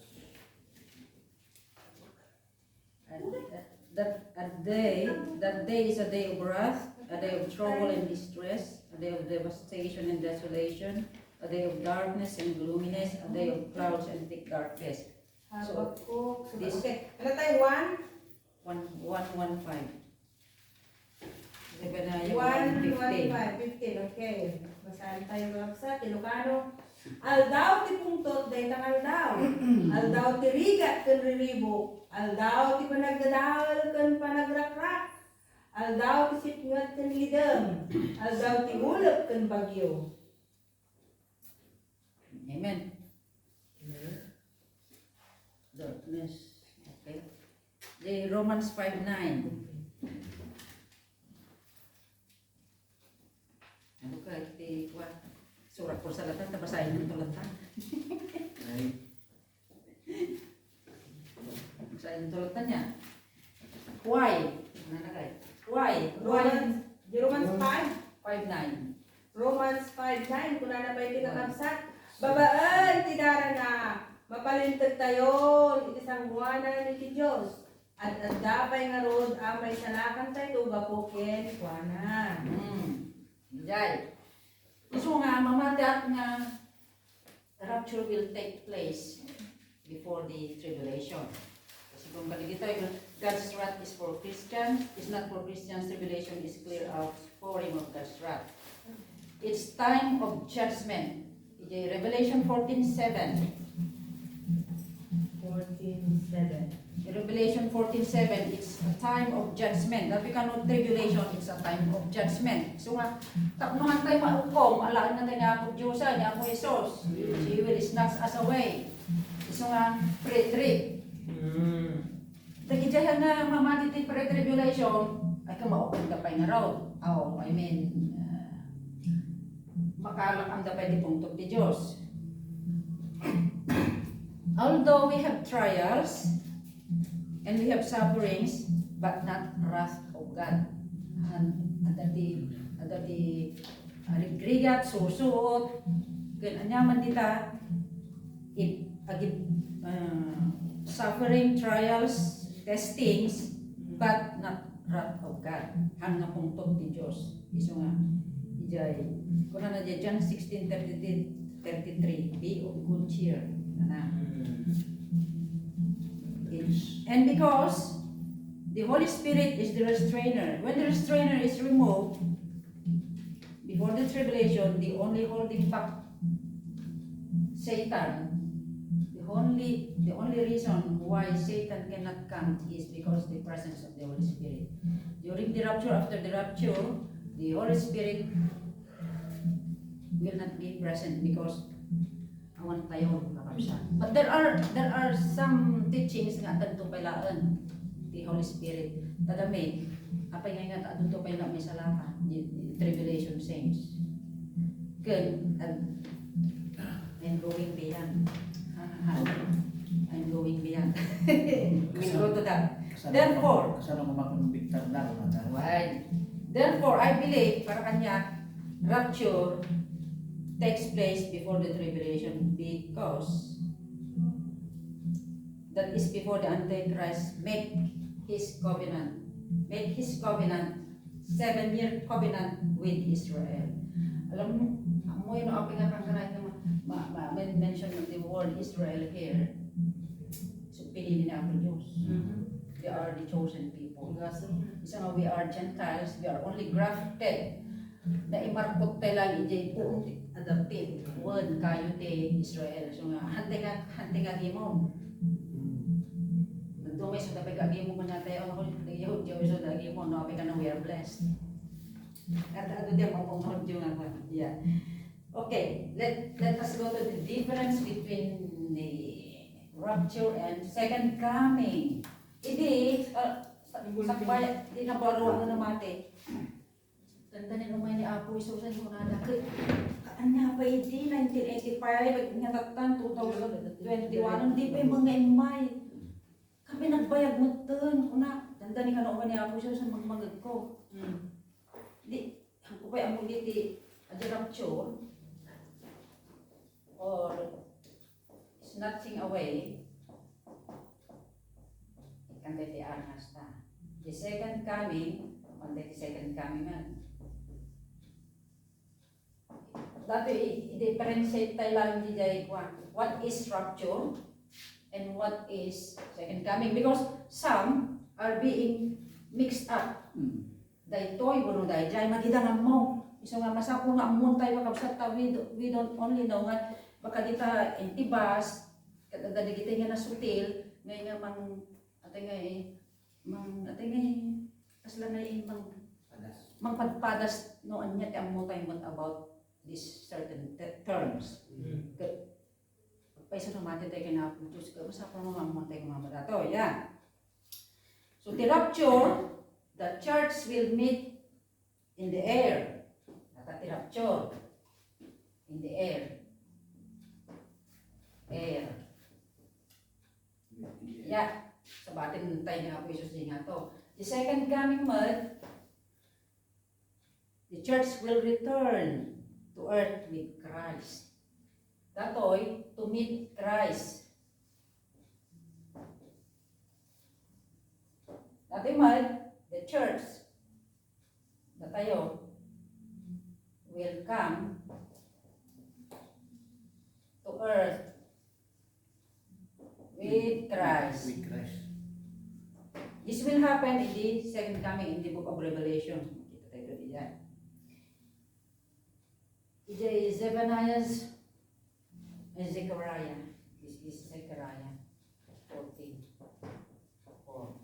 And, uh, that, a day, that day is a day of wrath, a day of trouble and distress, a day of devastation and desolation, a day of darkness and gloominess, a day of clouds and thick darkness. So, Habakkuk, this okay. Ano tayo? One? One, one, one, five. Zephaniah one, one, fifteen. One, five, fifteen, okay. Basahin tayo, mga kapsat. Ilocano. Aldaw ti pungtot dayta nga aldaw. Aldaw ti rigat ken riribuk. Aldaw ti panagdadael ken panagrakrak. Aldaw ti sipnget ken lidem. Aldaw ti ulep ken bagyo. Amen. Amen. Darkness. Okay. Di Romans five nine. Ano ka, iti, what? Surat ko sa latan, tabasahin mo to latan. Ay. Sa intro ta niya. Why? Ano na kay? Why? Why? Romans, di Romans five? Five nine. Romans five nine, kunana pay ti kakabsat, babaen ti darana, mapalinteg tayon iti sangoanan iti Dios. Ad-adda pay ngarud a maisalakan tayo gapu ken kuana. Hmm. Jay. Isu nga, mamatiak nga rapture will take place before the tribulation. Kasi kung kadagitoy, God's wrath is for Christians, is not for Christians. Tribulation is clear outpouring of God's wrath. It's time of judgment. Iti Revelation fourteen seven. Fourteen seven. Revelation fourteen seven, it's a time of judgment. That we cannot tribulation, it's a time of judgment. So nga, tapno hantay maukom, alaen na tayo ni Apo Diosa, ni Apo Jesus. He will snatch us away. So nga, pre-trib. Mm. Dagiti nga mamati ti pre-tribulation, ay, kumaukom da pay ngarud. Oh, I mean, uh, makalakam da pay di pungtot ti Dios. Although we have trials and we have sufferings, but not wrath of God. And, and that the, and that the, uh, rigrigat, susuot, ken aniaman dita, if, agi-, uh, suffering, trials, testings, but not wrath of God. Haan nga pungtot ti Dios. Isu nga, ijay, kunana ijay, John sixteen thirty-three, "Be of good cheer." Ana. And because the Holy Spirit is the restrainer. When the restrainer is removed, before the tribulation, the only holding back Satan, the only, the only reason why Satan cannot come is because the presence of the Holy Spirit. During the rapture, after the rapture, the Holy Spirit will not be present because awan tayo, kakabsat. But there are, there are some teachings nga addanto pay laeng ti Holy Spirit. Taga may, apay nga nga addanto pay laeng maisalakan, the, the tribulation saints. Ken, uh, I'm going beyond. Ah, ah, I'm going beyond. We'll go to that. Therefore, kasano nga makonbiktar na, wala na. Why? Therefore, I believe, para kaniak, rapture takes place before the tribulation because that is before the Antichrist make his covenant, make his covenant, seven-year covenant with Israel. Alam mo, amoy no, apay nga kangkanayon nga ma-, ma-, ma-, men-, mention of the word Israel here. So, pinili ni Apo Dios. Mhm. They are the chosen people. Yes, sir. Isu nga, we are Gentiles, we are only grafted. Naimarkot tayo lang iti puon ti adopted. Wen kayo ti Israel. So nga, hantay nga, hantay nga agimon. Nagdumay so tapay ka agimon, kanya tayo, "Oh, Yahud, Yahud, so agimon, no, apay ka na, we are blessed." At ano diyan, mapong Yahud yung ako, yeah. Okay, let, let us go to the difference between the rapture and second coming. Idi, uh, sa-, sakbay, di na baro ang namati. Tanda ni umay ni Apo Jesus, ay kunana, "Ket, ania pa idi nineteen eighty-five, nga tattan, two thousand twenty-one, hindi pa yung mga imay." Kami nagbayag metten, kuna, tanda ni kano umay ni Apo Jesus, ang magmagagko. Mm. Di, ang kupay, ang diti, a rapture, or snatching away, ikan deti armas ta. The second coming, ikan deti second coming, ah. Dati, i-, i-differentiate tayo lang di jay kwan. What is rapture and what is second coming? Because some are being mixed up. Mm. Daytoy, wenno dayjay, madi da nga ammo. Isu nga masapul nga ammon tayo, kakabsat ta, we do-, we don't only know nga baka dita intibas, ket adda dagiti nga nasutil, nga, nga mang, ate nga, eh, mang, ate nga, eh, kasla nga, eh, mang, Padas. Mangpadpadas no ania ti ammo tayo met about these certain te-, terms. Mm. Ket, paiso na mati tayo kay Apo Diyos, ket masapul nga ammo tayo nga mga dato. Yeah. So, the rapture, the church will meet in the air. Ata ti rapture. In the air. Air. Yeah. Sabaten tayo ni Apo Jesus di nga to. The second coming met, the church will return to earth with Christ. Datoy, to meet Christ. Datoy met, the church, datayo, will come to earth with Christ. With Christ. This will happen in the second coming in the book of Revelation. Makita tayo diyan. Ijay Zebaniah's and Zechariah. This is Zechariah fourteen four.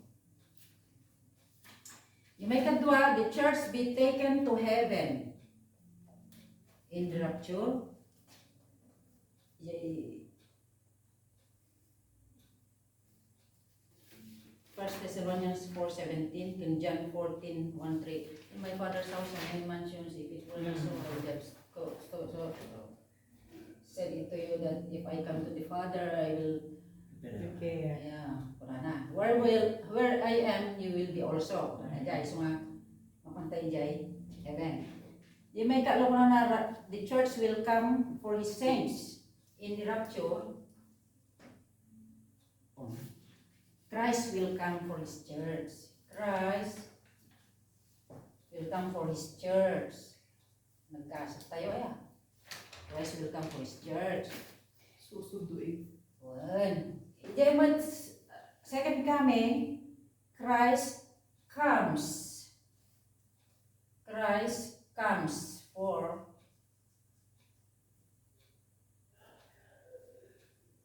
Yung may kadua, the church be taken to heaven in the rapture. Ijay First Thessalonians four seventeen, ken John fourteen one three. "In my Father's house are many mansions, if it were not so, I would have sco-, so, so, said it to you that if I come to the Father, I will," Okay. Yeah, kunana. "Where will, where I am, you will be also." Kunana, jay, so nga, mapantay jay. Amen. Di may kalukunan na ra-, the church will come for his saints in the rapture. Christ will come for his church. Christ will come for his church. Nagkasat tayo, aya. Christ will come for his church. Susunduin. Wen. Iti met, second coming, Christ comes. Christ comes for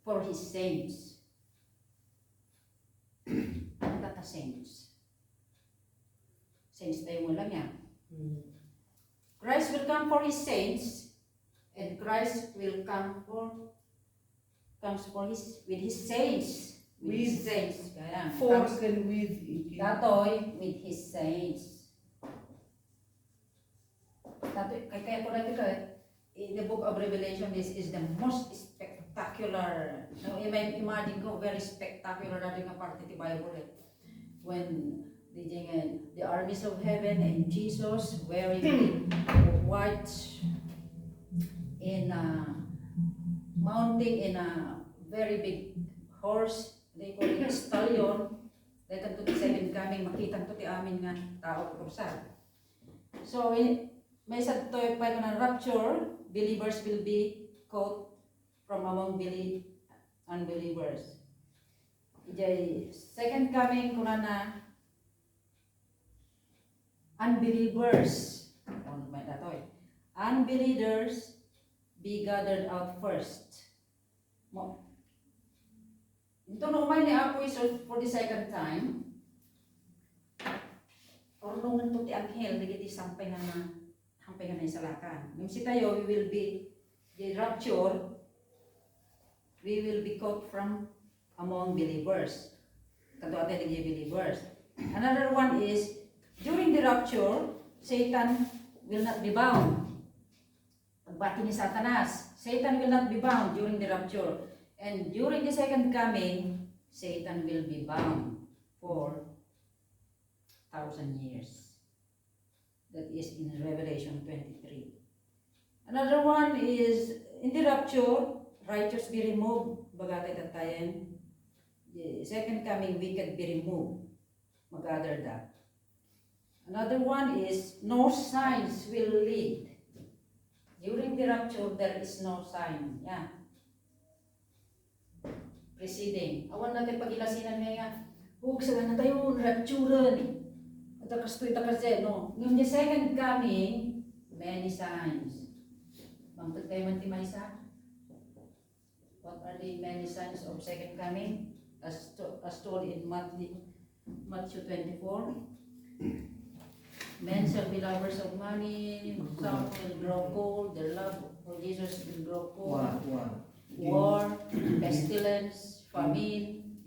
for his saints. Ano ta saints? Saints tayo mo lang yan. Hmm. Christ will come for his saints, and Christ will come for, comes for his, with his saints. With his With. Saints. Kaya, For comes and with, okay. Datoy, with his saints. Dati, kay, kaya ko dati ka, in the book of Revelation, this is the most spectacular. No, ima-, imagine ko, very spectacular dati nga parte ti Bible, eh. When the, the, the armies of heaven and Jesus wearing the white in, uh, mounting in a very big horse, they call it stallion. Daytan to ti second coming, makitan to ti amin nga tao, kursa. So, i-, maysa ditoy pay kunana rapture, believers will be caught from among belie-, unbelievers. Ijay second coming, kunana, unbelievers. Ano may datoy? Unbelievers be gathered out first. Mo, Inton umay ni Apo Jesus for the second time, urnongen to ti anghel dagiti sampay nga na-, sampay nga naisalakan. Ngem sitayo, we will be the rapture, we will be caught from among believers. Kaduatay dagiti believers. Another one is, during the rapture, Satan will not be bound. Pagbati ni Satanas, Satan will not be bound during the rapture. And during the second coming, Satan will be bound for thousand years. That is in Revelation twenty-three. Another one is, in the rapture, righteous be removed, baga tayo tatayen. The second coming, wicked be removed. Mag-other that. Another one is, no signs will lead. During the rapture, there is no sign. Yeah. Preceding. Awan natin pagilasinan nga nga, "Ug, saan na tayo, rapturen." At kastoy ta kasi, no? Ngem the second coming, many signs. Mangted tayo man ti maysa. What are the many signs of second coming? As, to, as told in Matthew, Matthew twenty-four. Men shall be lovers of money, some will grow cold, their love for Jesus will grow cold. War, war. War, pestilence, famine,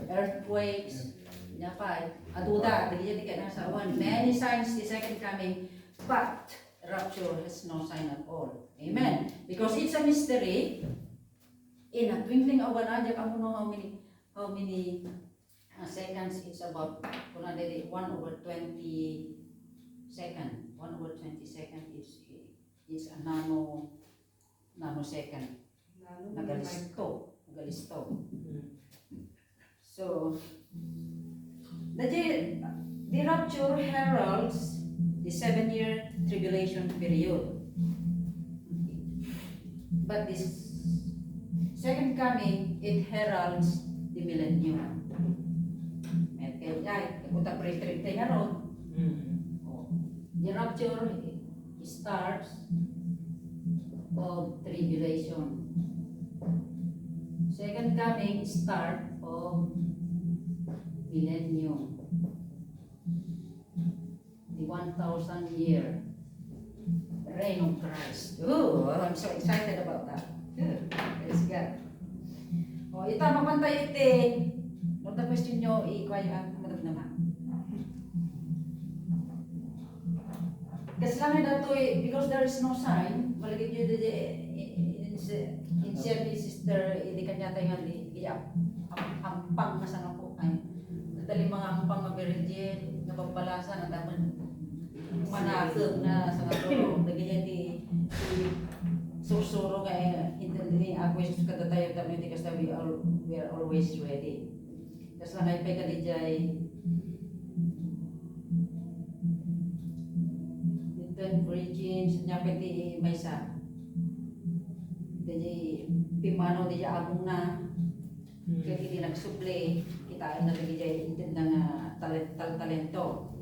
earthquakes. Nia pay, aduda, dagiti kayatna a sawen. Many signs the second coming, but rapture has no sign at all. Amen. Because it's a mystery. In a twinkling of an eye, diak ammo no how many, how many uh, seconds, it's about, kuna didi, one over twenty second. One over twenty second is, is a nano, nanosecond. Nagalisto. Nagalisto. So, the, the rapture heralds the seven-year tribulation period. But this second coming, it heralds the millennium. Met kay, ay, kay kuta pre-trib tayo nga ron. Oh. The rapture starts of tribulation. Second coming, start of millennium. The one thousand year reign of Christ. Oh, I'm so excited about that. Praise God. Oh, ita, mapantay iti. No, the question nyo, ikuha yung, ah, madamdama. Kasi lang datoy, because there is no sign, malagid nyo di, di, in, in, in, in, Sister, hindi kanya tayo nga di, di, am-, am-, ampang na sa nga po, ay, nadali mga ampang nga virgin, nga pagbalasan, ang daman, manakag na sa nga po, dagiti ti, ti, sursuro nga, eh, intindi ni Apo Jesus kada tayo, tapno ti kasta, we are, we are always ready. Kas langay pay kadi jay the ten virgins, nia pay ti maysa. Dagiti pimmanaw dagiti amongna, ket iti nagsubli, kitaenna dagiti intedna nga talen-, tal-, talento.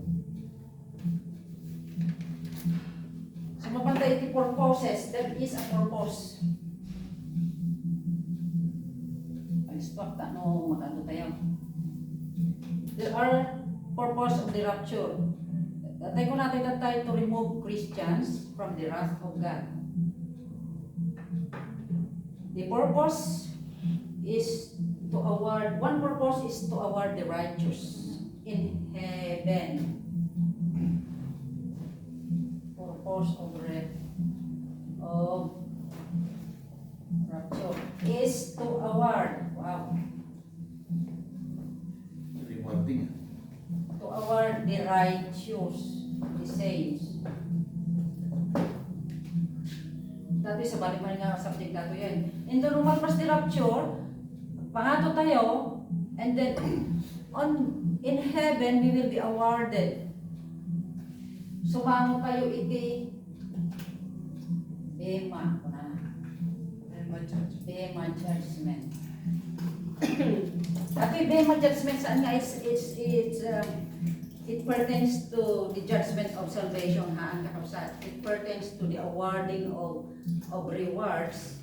So, mapantay iti purposes, there is a purpose. Alistuak ta no makaano tayo. There are purpose of the rapture. Dati ko natin that time to remove Christians from the wrath of God. The purpose is to award, one purpose is to award the righteous in heaven. Purpose of re-, of rapture is to award. Wow. Rewarding. To award the righteous, the saints. Dati sa baliman nga subject nato yan. Into no malpas the rapture, pangato tayo, and then on in heaven we will be awarded. Sumango tayo iti Bema, kuna. Bema judgment. Bema judgment. Dati Bema judgment saan nga it's, it's, it's, um, it pertains to the judgment of salvation, haan, kakabsat. It pertains to the awarding of, of rewards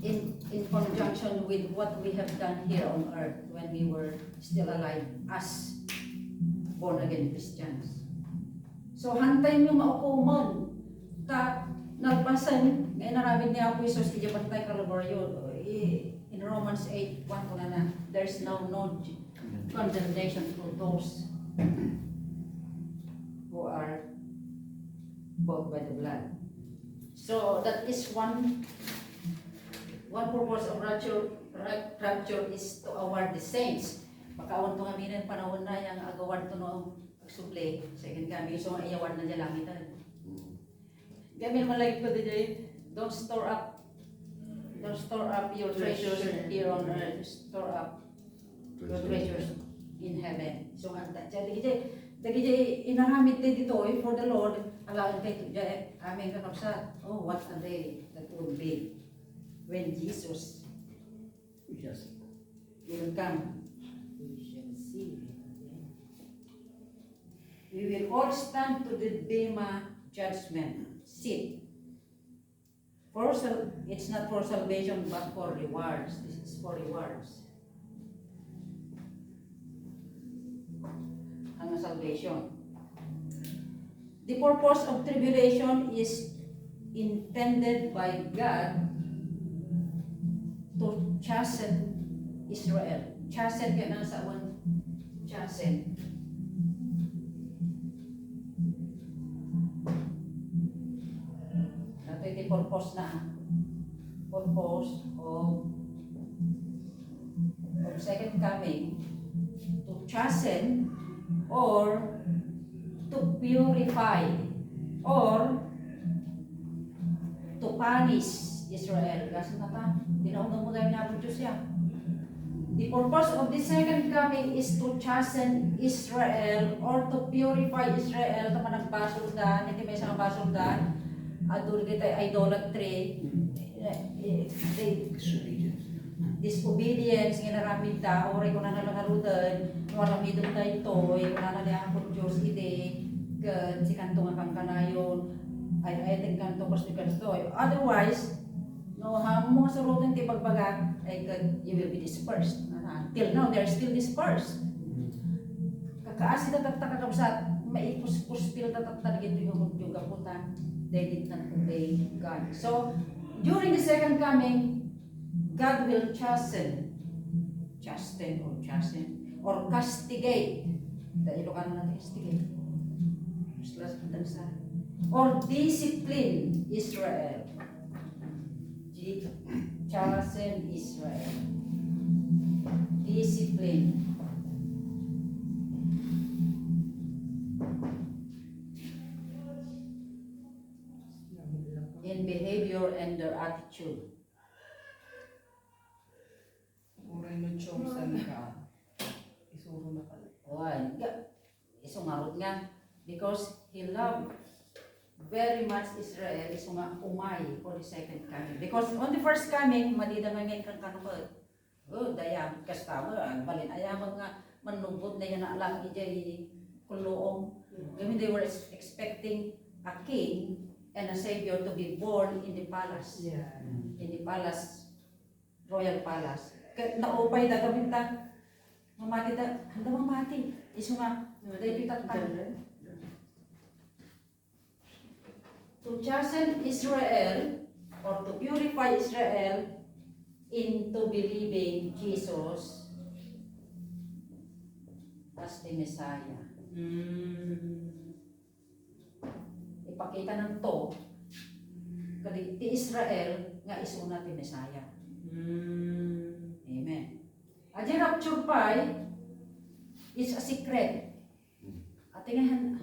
in, in conjunction with what we have done here on earth when we were still alive as born again Christians. So, hantay nyo maukoman. Ta, Nalpasen nga inaramid ni Apo Jesus iti bantay Kalbaryo, i-, in Romans eight one, kunana, "There's now no condemnation for those who are bought by the blood." So, that is one, one purpose of rapture, ra-, rapture is to award the saints. Makawan to ngamin panawen na yang agawad to no agsubli, second coming, so, ayawad na dyan langit, eh. Kami malagip ko didi, "Don't store up, don't store up your treasures here on earth. Store up your treasures in heaven." So, nga, ta-, dagiti, dagiti inaramid tayo dito, eh, for the Lord, alaen tayo to, eh, amen, kakabsat. Oh, what a day that would be when Jesus Yes. will come. We shall see. We will all stand to the Bema judgment seat. For sal-, it's not for salvation, but for rewards. This is for rewards. Ano salvation? The purpose of tribulation is intended by God to chasten Israel. Chasten, kaya nasa one, chasten. Ito yung purpose na. Purpose of, of second coming, to chasten or to purify or to punish Israel. Kasi nata, tinaunong mo tayo ni Apo Diyos yan. The purpose of the second coming is to chasten Israel or to purify Israel. Ita managbasol da, iti maysa nga basol da, adu dagiti idolatry, eh, eh, they, disobedience. Disobedience nga inaramid da, uray kunana lang ngaruden, no aramidem daytoy, kunana ni Apo Diyos idi, ket sikanto nga kankanayon, ay, ay, tingkanto, kastoy, kastoy. Otherwise, no, haanmo nga suroten ti bagbagak, ay, ket you will be dispersed. Ah, till now, they are still dispersed. Kakaasi da tatta, kakabsat, maipus-, puspil da tatta dagiti nga Judio gapu ta they did not obey God. So, during the second coming, God will chasten, chasten or chasten, or castigate. Da Ilocano na castigate. Mas last, sa, or discipline Israel. Di-, chasten Israel. Discipline. In behavior and their attitude. Uray no chosen ka, isuro na ka. Wan, ga-, isu ngarud nga, because he loved very much Israel, isu nga umay for the second coming. Because on the first coming, madida nga ngay kankano ket, oh, dayam, kasta mo, ah, balin ayam nga mannubbot na yan alam ijay kulluong. Kami, they were ex-, expecting a king and a savior to be born in the palace. Yeah. In the palace, royal palace. Ket naupay da gamin ta, mamati da, anda mamati? Isu nga, daytoy tatta. To chasten Israel or to purify Israel into believing Jesus as the Messiah. Mm. Ipakita nanto kadi ti Israel nga isuna ti Messiah. Mm. Amen. A, the rapture pay, it's a secret. Ati nga han-,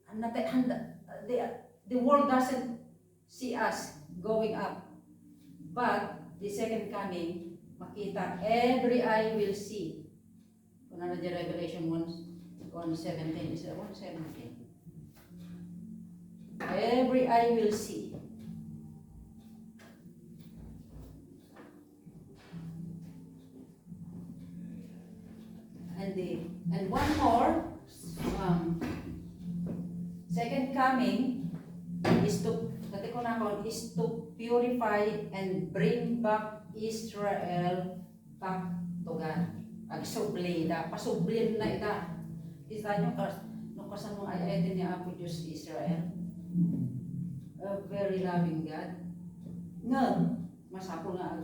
han-, han-, the, the world doesn't see us going up. But the second coming, makita, every eye will see. Kunana di Revelation one, one seventeen. Is it one seventeen? Every eye will see. And the, and one more, um, second coming is to, dati ko na, is to purify and bring back Israel back to God. Agsubli ida, pasublin na ida. Kita nyo, kas-, no kasano nga ay-ayaten ni Apo Diyos Israel? A very loving God. Ngem, masapul nga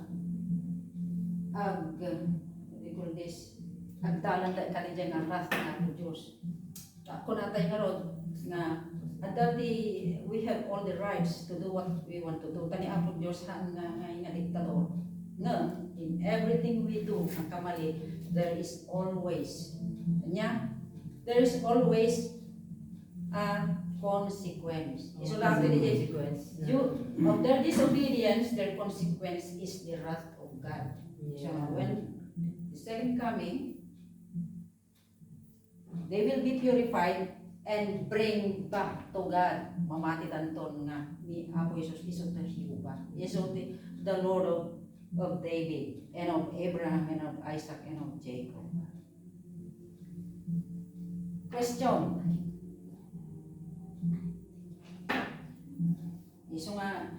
ag-, ag-, what do you call this? Agdalan da kadi nga wrath nga Apo Dios. Ta, kunatay ngarud nga, adda ti, we have all the rights to do what we want to do. Ta ni Apo Dios, haan nga, nga, nga diktador. Ngem, in everything we do, nga kamali, there is always, ania? There is always a consequence. Isu lang ti, consequence. You, of their disobedience, their consequence is the wrath of God. So, yeah, when the second coming, they will be purified and bring back to God. Mamatidanton nga ni Apo Jesus, isu ti Jehovah. Isu ti, the Lord of, of David, and of Abraham, and of Isaac, and of Jacob. Question. Isu nga,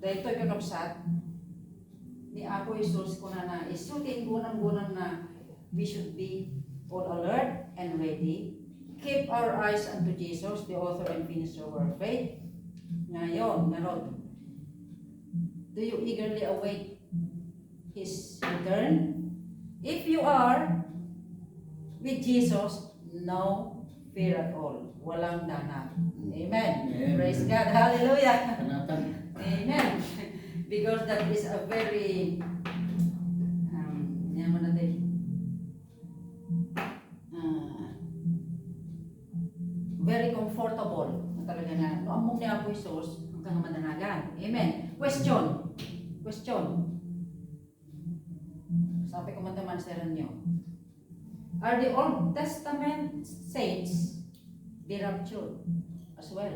daytoy kakabsat, ni Apo Jesus kunana, isu ti inggunam-gunamna, we should be all alert and ready. Keep our eyes unto Jesus, the author and finisher of our faith. Ngayon, ngarud, do you eagerly await His return? If you are with Jesus, no fear at all. Walang dana. Amen. Amen. Praise God. Hallelujah. Kanatan. Amen. Because that is a very, um, ano man natin, ah, very comfortable na talaga na, no, ammom ni Apo Jesus, ang kang madanagan. Amen. Question. Question. Sabi ko man, taman, sir, nyo. Are the Old Testament saints be raptured as well?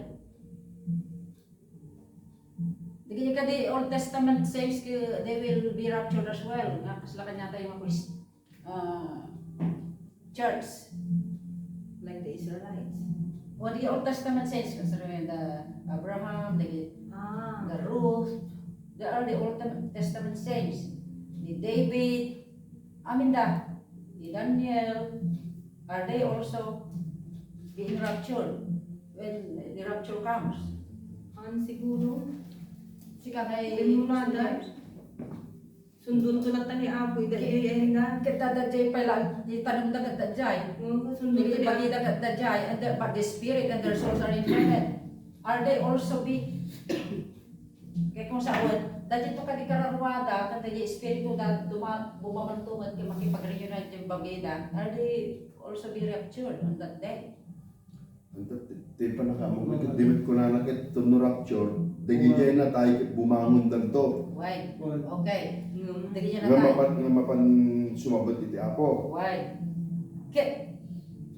Di kadi Old Testament saints ke, they will be raptured as well. Nga, kasla kanya tayo nga Chris-, ah, church. Like the Israelites. O, the Old Testament saints, kasla the Abraham, the, ah, the Ruth, they are the Old Tem-, Testament saints. The David, aminda, the Daniel, are they also being raptured when the rapture comes? An siguro. Sika kay Hindi mo na, Sunday? Sundon to na tani Apo, ida, ida, ida. Ket daydiay pay la, di tanong da ket daydiay. Oo, sundon to ni Apo. Ibagida ket daydiay, and the, but the spirit and their souls are in heaven. Are they also be, kay kung saan, daydiay to kadi kararuada, ket daydiay espiritu da, duma-, bumamantuman ket makipag-reunite iti bagida. Are they also be raptured on that day? Anta ti, ti pannakaammo, ket di met kunana ket no rapture, dagidiay natay ket bumangondanto. Why? Why? Okay. Dagidiay natay. Nga mapan, nga mapan sumabet iti Apo. Why? Ket,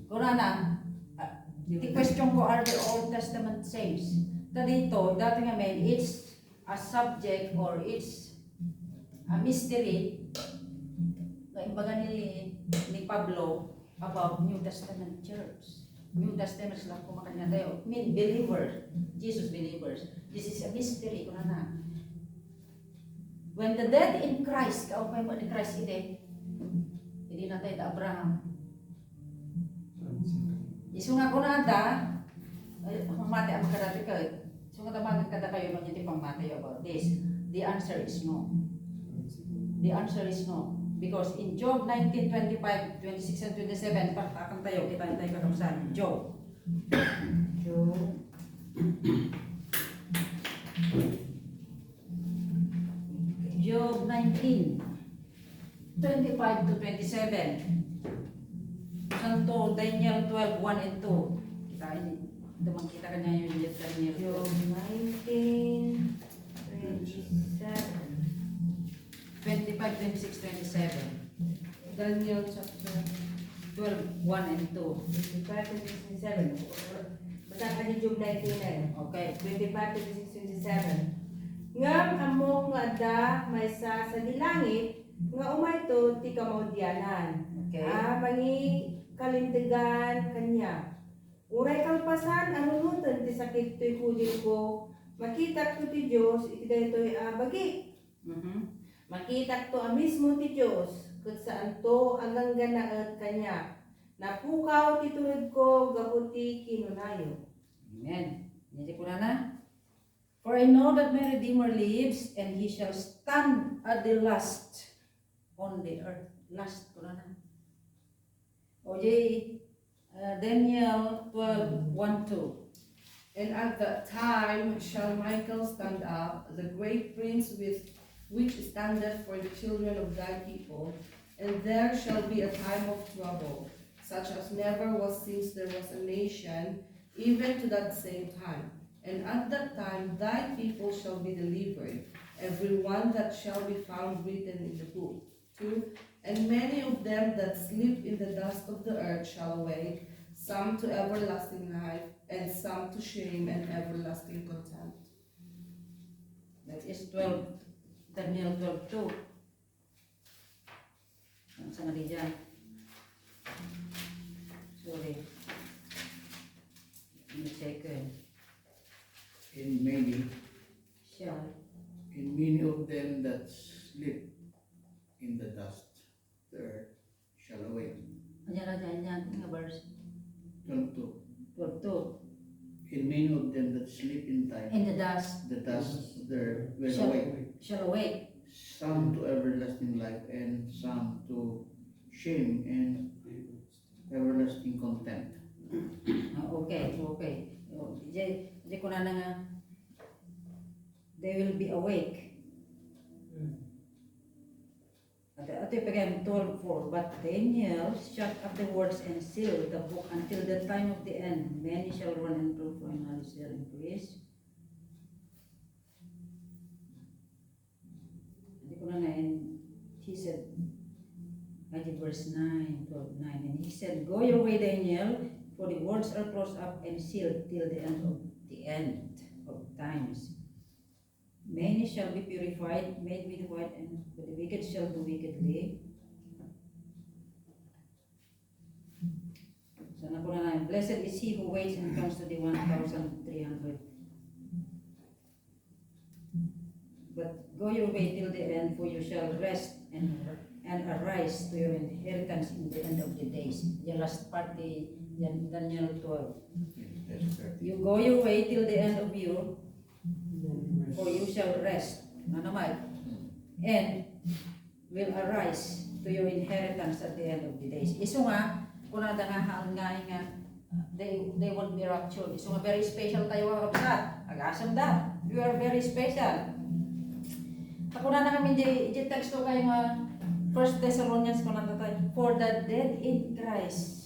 kunana, ah, ti question ko, are the Old Testament saints? Ta dito, dati nga men, it's a subject or it's a mystery nga imbaga ni, ni Pablo about New Testament church. New Testament sila kumakanya tayo. I mean, believers. Jesus believers. This is a mystery, kunana. When the dead in Christ, kaupay mo ni Christ idi, idi natay da Abraham. Isu nga kunada, ay, mamati a makadati ka. Isu nga damagen kadakayo no iti pammati about this. The answer is no. The answer is no. Because in Job nineteen twenty-five, twenty-six and twenty-seven, paktakan tayo, kita tayo kakabsat. Job. Job. Job nineteen. Twenty-five to twenty-seven. Santo Daniel twelve, one and two. Kita ini. Ito makita ka niya yung Daniel Job twelve. Nineteen, twenty-seven. Twenty-five, twenty-six, twenty-seven. Daniel chapter twelve, one and two. Twenty-five, twenty-six, twenty-seven. Basta ka ni Job nineteen, eh. Okay. Twenty-five, twenty-six, twenty-seven. Ngem ammok nga adda maysa sadi langit nga umayto ti kamaudianan. Okay. A mangikalintegan kaniak. Uray kalpasan a runoten ti sakit toy kudilko, makitakto ti Dios iti daytoy a bagi. Mhm. Makitakto a mismo ti Dios, ket saanto a gangganaet kaniak. Napukaw ti turedko gapu ti kinunayo. Amen. Ania ti kunana? For I know that my Redeemer lives, and he shall stand at the last on the earth. Last, kunana. O, di, uh, Daniel twelve, one, two. And at that time shall Michael stand up, the great prince with, which standeth for the children of thy people, and there shall be a time of trouble, such as never was since there was a nation, even to that same time. And at that time thy people shall be delivered, every one that shall be found written in the book. Two, and many of them that sleep in the dust of the earth shall awake, some to everlasting life, and some to shame and everlasting contempt. That is twelve, Daniel twelve two. Ang sa nga di dyan. Sorry. Let me check, eh. In many, Siya. In many of them that sleep in the dust, the earth shall awake. Anya na dyan, yan, nga verse? Twelve two. Twelve two. In many of them that sleep in time, In the dust. The dust there will Shall, awake. Shall awake. Some to everlasting life and some to shame and everlasting contempt. Ah, okay, okay. O, di, di ko na nga, they will be awake. At, at again, twelve four, but Daniel shut up the words and sealed the book until the time of the end. Many shall run and grow, for knowledge shall increase. Hindi ko na na, and he said, I did verse nine, twelve, nine, and he said, "Go your way, Daniel, for the words are closed up and sealed till the end of the end of times. Many shall be purified, made with white, and but the wicked shall do wickedly." So, nakuna na, "Blessed is he who waits and comes to the one thousand three hundred. But go your way till the end, for you shall rest and, and arise to your inheritance in the end of the days." The last part, the Dan-, Daniel twelve. "You go your way till the end of you, for you shall rest." Ano naman? "And will arise to your inheritance at the end of the days." Isu nga, kunada nga, haan nga, nga, they, they won't be raptured. Isu nga, very special tayo, mga kabsat. Agasem da. You are very special. Ako na namin di, di text ko kayo nga First Thessalonians, kunada tayo, "For the dead in Christ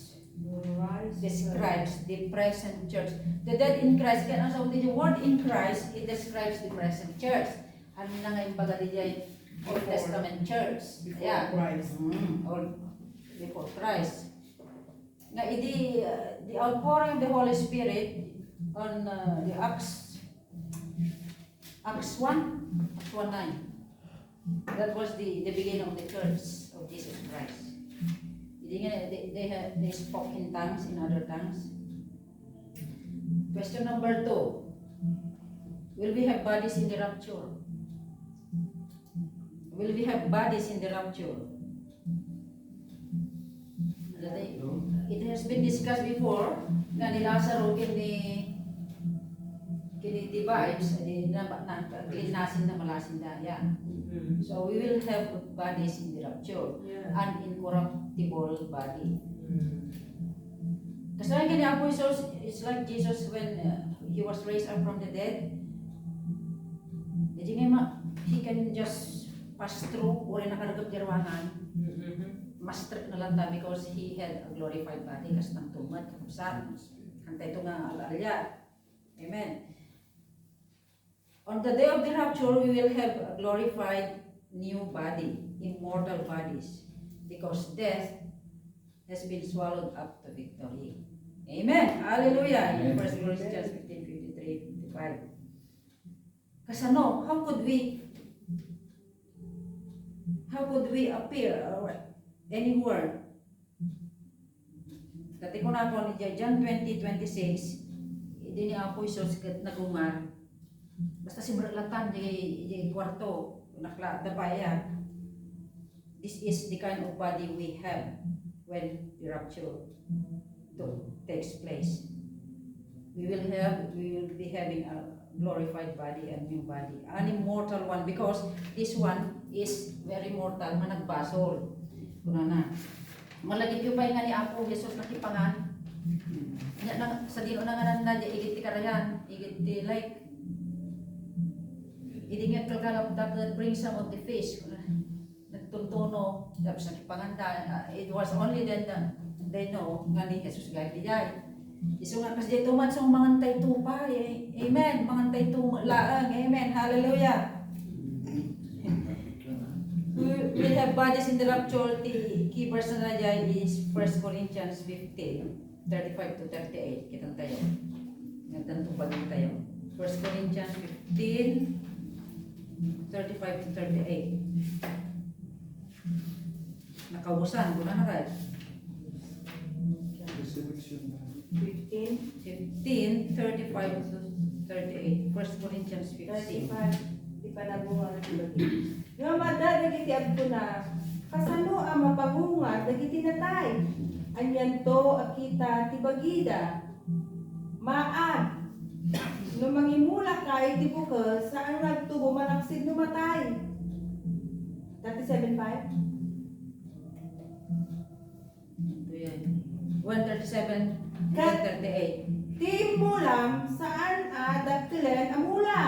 describes the present church." The dead in Christ, kaya ang sa the word in Christ, it describes the present church. Ano na nga imbaga di jay Old Testament church? Before Christ. Mm, old, before Christ. Nga idi, uh, the outpouring of the Holy Spirit on, uh, the Acts, Acts one, Acts one nine. That was the, the beginning of the church of Jesus Christ. Hindi nga, they, they, ha-, they spoke in tongues, in other tongues. Question number two. Will we have bodies in the rapture? Will we have bodies in the rapture? It has been discussed before nga ni Lazaro ken ni, ken ni Divives, di na, na, clean nasin na malasin da, yeah. So we will have bodies in the rapture, an incorruptible body. Kasla ken ni Apo Jesus, it's like Jesus when, uh, he was raised up from the dead. Jadi nga ma-, he can just pass through, uray nakargep ti ruangan. Mas strict na lang ta because he had a glorified body, kas tang tumat, kapusan. Kanta ito nga al-, alya. Amen. On the day of the rapture, we will have a glorified new body, immortal bodies, because death has been swallowed up to victory. Amen. Hallelujah. In First Corinthians fifteen fifty-three, fifty-five. Kasano? How could we, how could we appear or anywhere? Dati ko na po ni John twenty twenty-six, idi ni Apo Jesus ket nagungar. Basta simrelatan di, di kwarto, nakla, da pa iya. This is the kind of body we have when the rapture to, takes place. We will have, we will be having a glorified body, a new body, an immortal one, because this one is very mortal, nga nagbasol. Kunana, malagipyo pay nga ni Apo Jesus nakipangan. Nya, na, sadino na nga nanda, di igid ti karayan, igid ti, like, idi nga kalkalapda ket bring some of the fish. Nagtuntuno, tapos nakipanganda. Ah, it was only then that they know nga ni Jesus gayam diay. Isu nga, kas dito man, so, mangantay tupa, eh. Amen. Mangantay tupa laeng. Amen. Hallelujah. We, we have bodies in the rapture. Ti key verse na diay is First Corinthians fifteen, thirty-five to thirty-eight. Kitan tayo. Nagtanto pa din tayo. First Corinthians fifteen, thirty-five to thirty-eight. Nakaubusan, kuna na kay? Resurrection na. Fifteen. Fifteen, thirty-five to thirty-eight. First Corinthians fifteen. Thirty-five. Di pa nabuhat. Ngem adda dagiti agkuna, "Kasano a mapangungar dagiti natay? Anianto a kita ti bagida?" Maag. No mangimulaka iti bukel, saan nga agtubo malaksid no matay. Thirty-seven five? Ito yan. One thirty-seven, Kat- thirty-eight. Ti immulam, saan a dakkelen a mula.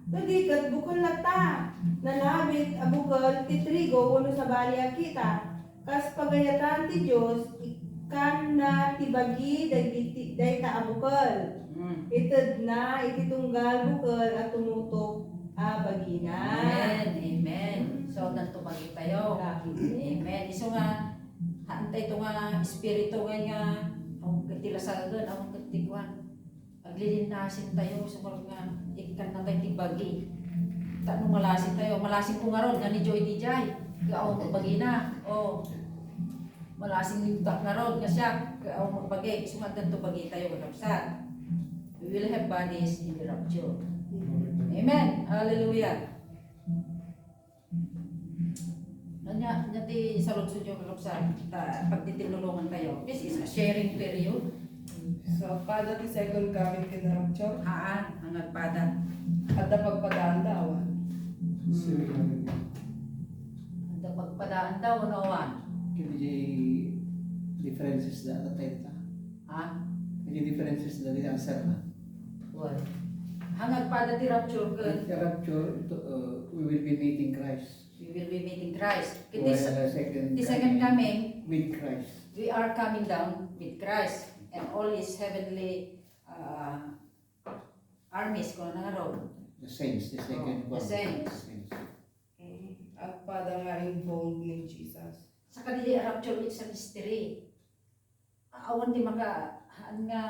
No di ket bukel latta. Nalabit a bukel ti trigo wenno sabali a kita. Kas pagayatan ti Dios, ikkanna ti bagi dagiti, dayta a bukel. Mm. Itedna iti tunggal bukel a tumutok a bagina. Amen. Amen. So, addanto bagi tayo. Amen. Amen. Isu nga, haantay to nga espiritu nga, nga, awan ket ti lasalgen, awan ket ti kuan. Aglilinasin tayo, sumarot nga, ikkan na tayo ti bagi. Ta no malasin tayo, malasin ko ngarud, nga ni Joy di jay. Nga, awan ket bagina. O, malasin ni Dak ngarud, nga siya, nga awan ket bagi. Isu nga addanto bagi tayo, kakabsat. We will have bodies in the rapture. Amen. Hallelujah. Ania, ania ti saludsodyo, kakabsat, ta pagtitinulongan tayo. This is a sharing period. So, pada ti second coming ken rapture? Haan, nga agpada. Adda pagpadaanda, awan? Hmm. Adda pagpadaanda, wenno awan? Ket diay differences da, da tayo ta. Ha? Diay differences da, di answer na. Well, nga agpada ti rapture ken At the rapture, ito, uh, we will be meeting Christ. We will be meeting Christ. It While is the second the second coming coming, with Christ. We are coming down with Christ and all his heavenly, uh, armies, kung ano nga raw. The saints, the second Oh, the coming. Saints. Saints. Mm, agpada nga involved ni Jesus. Saka di rapture, it's a mystery. Awan ti maka-, haan nga,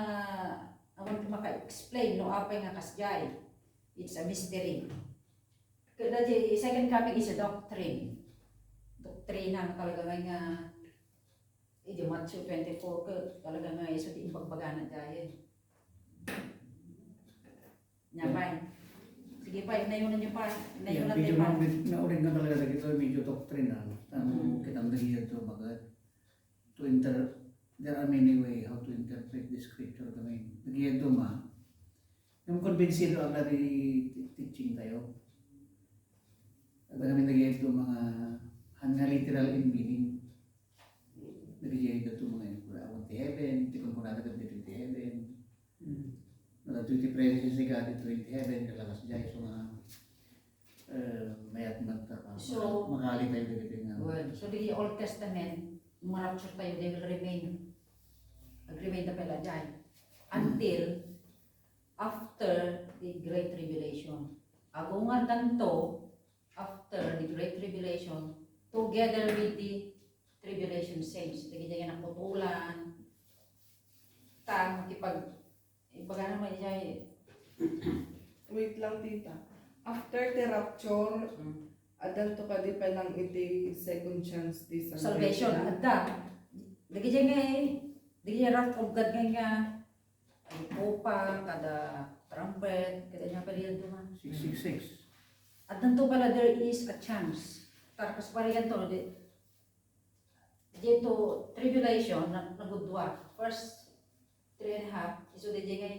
awan ti maka-explain no apay nga kasdiay. It's a mystery. Kada di second coming is a doctrine. Doktrina nga talaga nga, nga, eh, di Matthew twenty-four ka, talaga nga isu ti ibagbagana diay. Nia pay. Sige pay, inayonanyo pa. Yeah, inayonanyo medyo pa. Na-, naulidan talaga dagito, medyo doktrina, no? Tano, mm, kitang dagito, baga, to inter-, there are many way how to interpret the scripture. Kami, nagiyaduma. Yung kumbinsido ang nari teaching tayo. At kami nagiyaduma nga, han nga literal in meaning. Nagiyay dato mga yun, awan ti heaven, ti kunkunada ket ditoy ti heaven. Hmm. Datoy ti presence ni God ditoy ti heaven, kalakas diay, so nga, eh, mayat magtaka-, So, maka-, makali tayo dagiti nga. Well, so the Old Testament, no ma-rapture tayo, they will remain. Ag-remain da pay la diay. Until after the Great Tribulation. Agungardanto, after the Great Tribulation, together with the tribulation saints. Dagiti nga naputolan. Ta, makipag-, ibaga naman iya, eh. Wait lang, tita. After the rapture, mm, addanto kadi pay lang iti second chance ti salvation. Salvation, adda. Dagiti nga, eh, dagiti wrath of God nga, nga, Ay, tupa, kada trumpet, kada ania pay diay duma. Six six six. Addanto pala, there is a chance. Tarkas pariganto, di, dito, tribulation, na, nagudua. First three and a half, isu di ngay,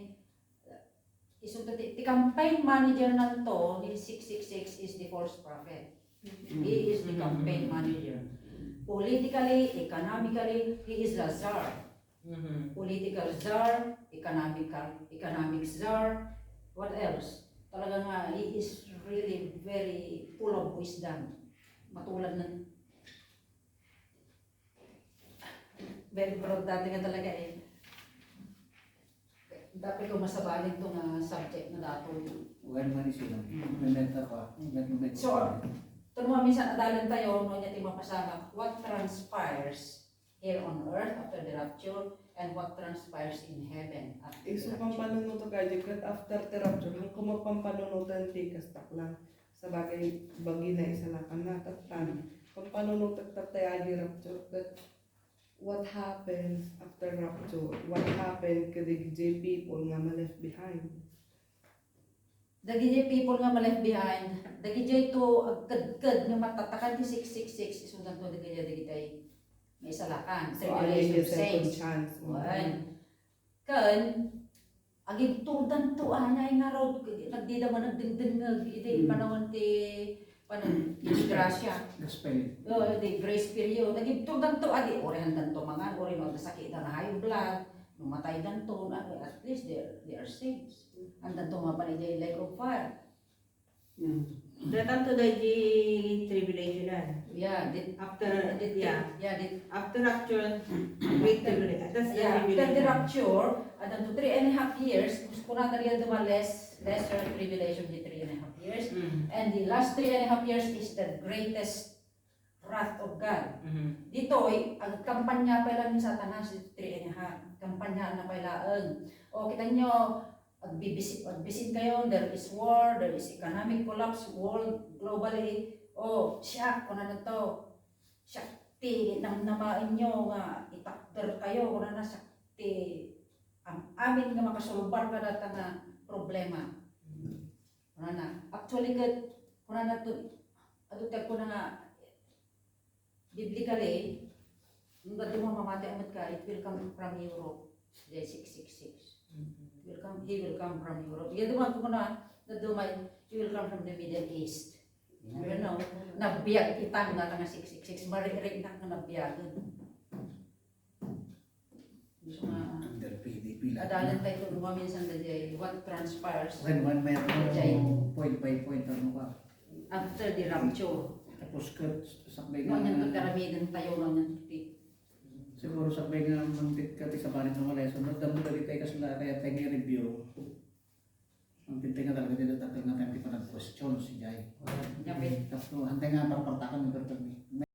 So, ti, ti campaign manager nanto ni six six six is the false prophet. He is the campaign manager. Politically, economically, he is a czar. Political czar, economical, economic czar, what else? Talaga nga, he is really very full of wisdom. Matulad ng, very broad dati nga talaga eh. Dapat ko masabalin to nga subject na dato. Well, man is yun. May meta pa. May meta So, pa. Ito naman minsan, adalan tayo, no, niya ti mapasama, what transpires here on earth after the rapture and what transpires in heaven after the Isu rapture. Pampanunutan ka, Jim, ket after the rapture, han kuma pampanunutan ti kastak lang. Sabagay, bagi na isalakan na, tattan. Pampanunutan tattay adi rapture, ket what happens after rapture? What happened kadagiti people nga ma-left behind? Dagiti people nga ma-left behind, dagiti to agkedked nga matatakan ti six six six, isundan to dagiti, dagiti maisalakan, tribulation saints. Chance. Wen. Ken, agibturdan to, ania nga raw, nagdida man nagdengdengngeg, iti panawen ti, panawen ti gracia. Gospel. Oh, the grace period. Agibturdan to, adi, uri handan to mangan, uri no, nasakit na high blood, no, matay dan to, na, at least they, they are saints. Andan to mapan idiay lake of fire. Datan to daydi tribulation. Yeah, dit, After, dit, yeah. Yeah, dit, After rapture, great tribulation. That's the yeah, after the tribulation. Rapture, andan to three and a half years, kunana ria duma less, lesser tribulation di three and a half years. And the last three and a half years is the greatest wrath of God. Ditoy, agkampanya pay lang ni Satanas, three and a half. Kampanya na pay laeng. O, kita nyo, agbibisi-, agbisin kayo, there is war, there is economic collapse world, globally. O, siak, kunana to. Siak ti namnamaen nyo nga itakder kayo, kunana siak ti am-, amin nga makasolbar kadata nga problema. Kunana, actually ket, kunana to, adu ket kuna nga, biblically, no, adu nga mamati met ka, it will come from Europe, the six six six. Will come, he will come from Europe. Adu nga kuna, adu nga, he will come from the Middle East. You know, nabiag itan nga nga six six six, maririk na nga nabiagen. So nga, under P D P lang. Adalan tayo kung maminsan na jay, what transpires When, when may Jay. Point by point, ano ka? After the rapture. Tapos ka, sakbay nga. Ano yung karamihan tayo lang ng tuti? Siguro sakbay nga, mangtit ka, ti sa barit ng lesson, no? Damo dali tayo kasla, kaya tayo nga review. Ang penting nga talaga dito, takil nga time ti panag-question si Jay. Tapos, ang tayo nga parpartakan ng perfect.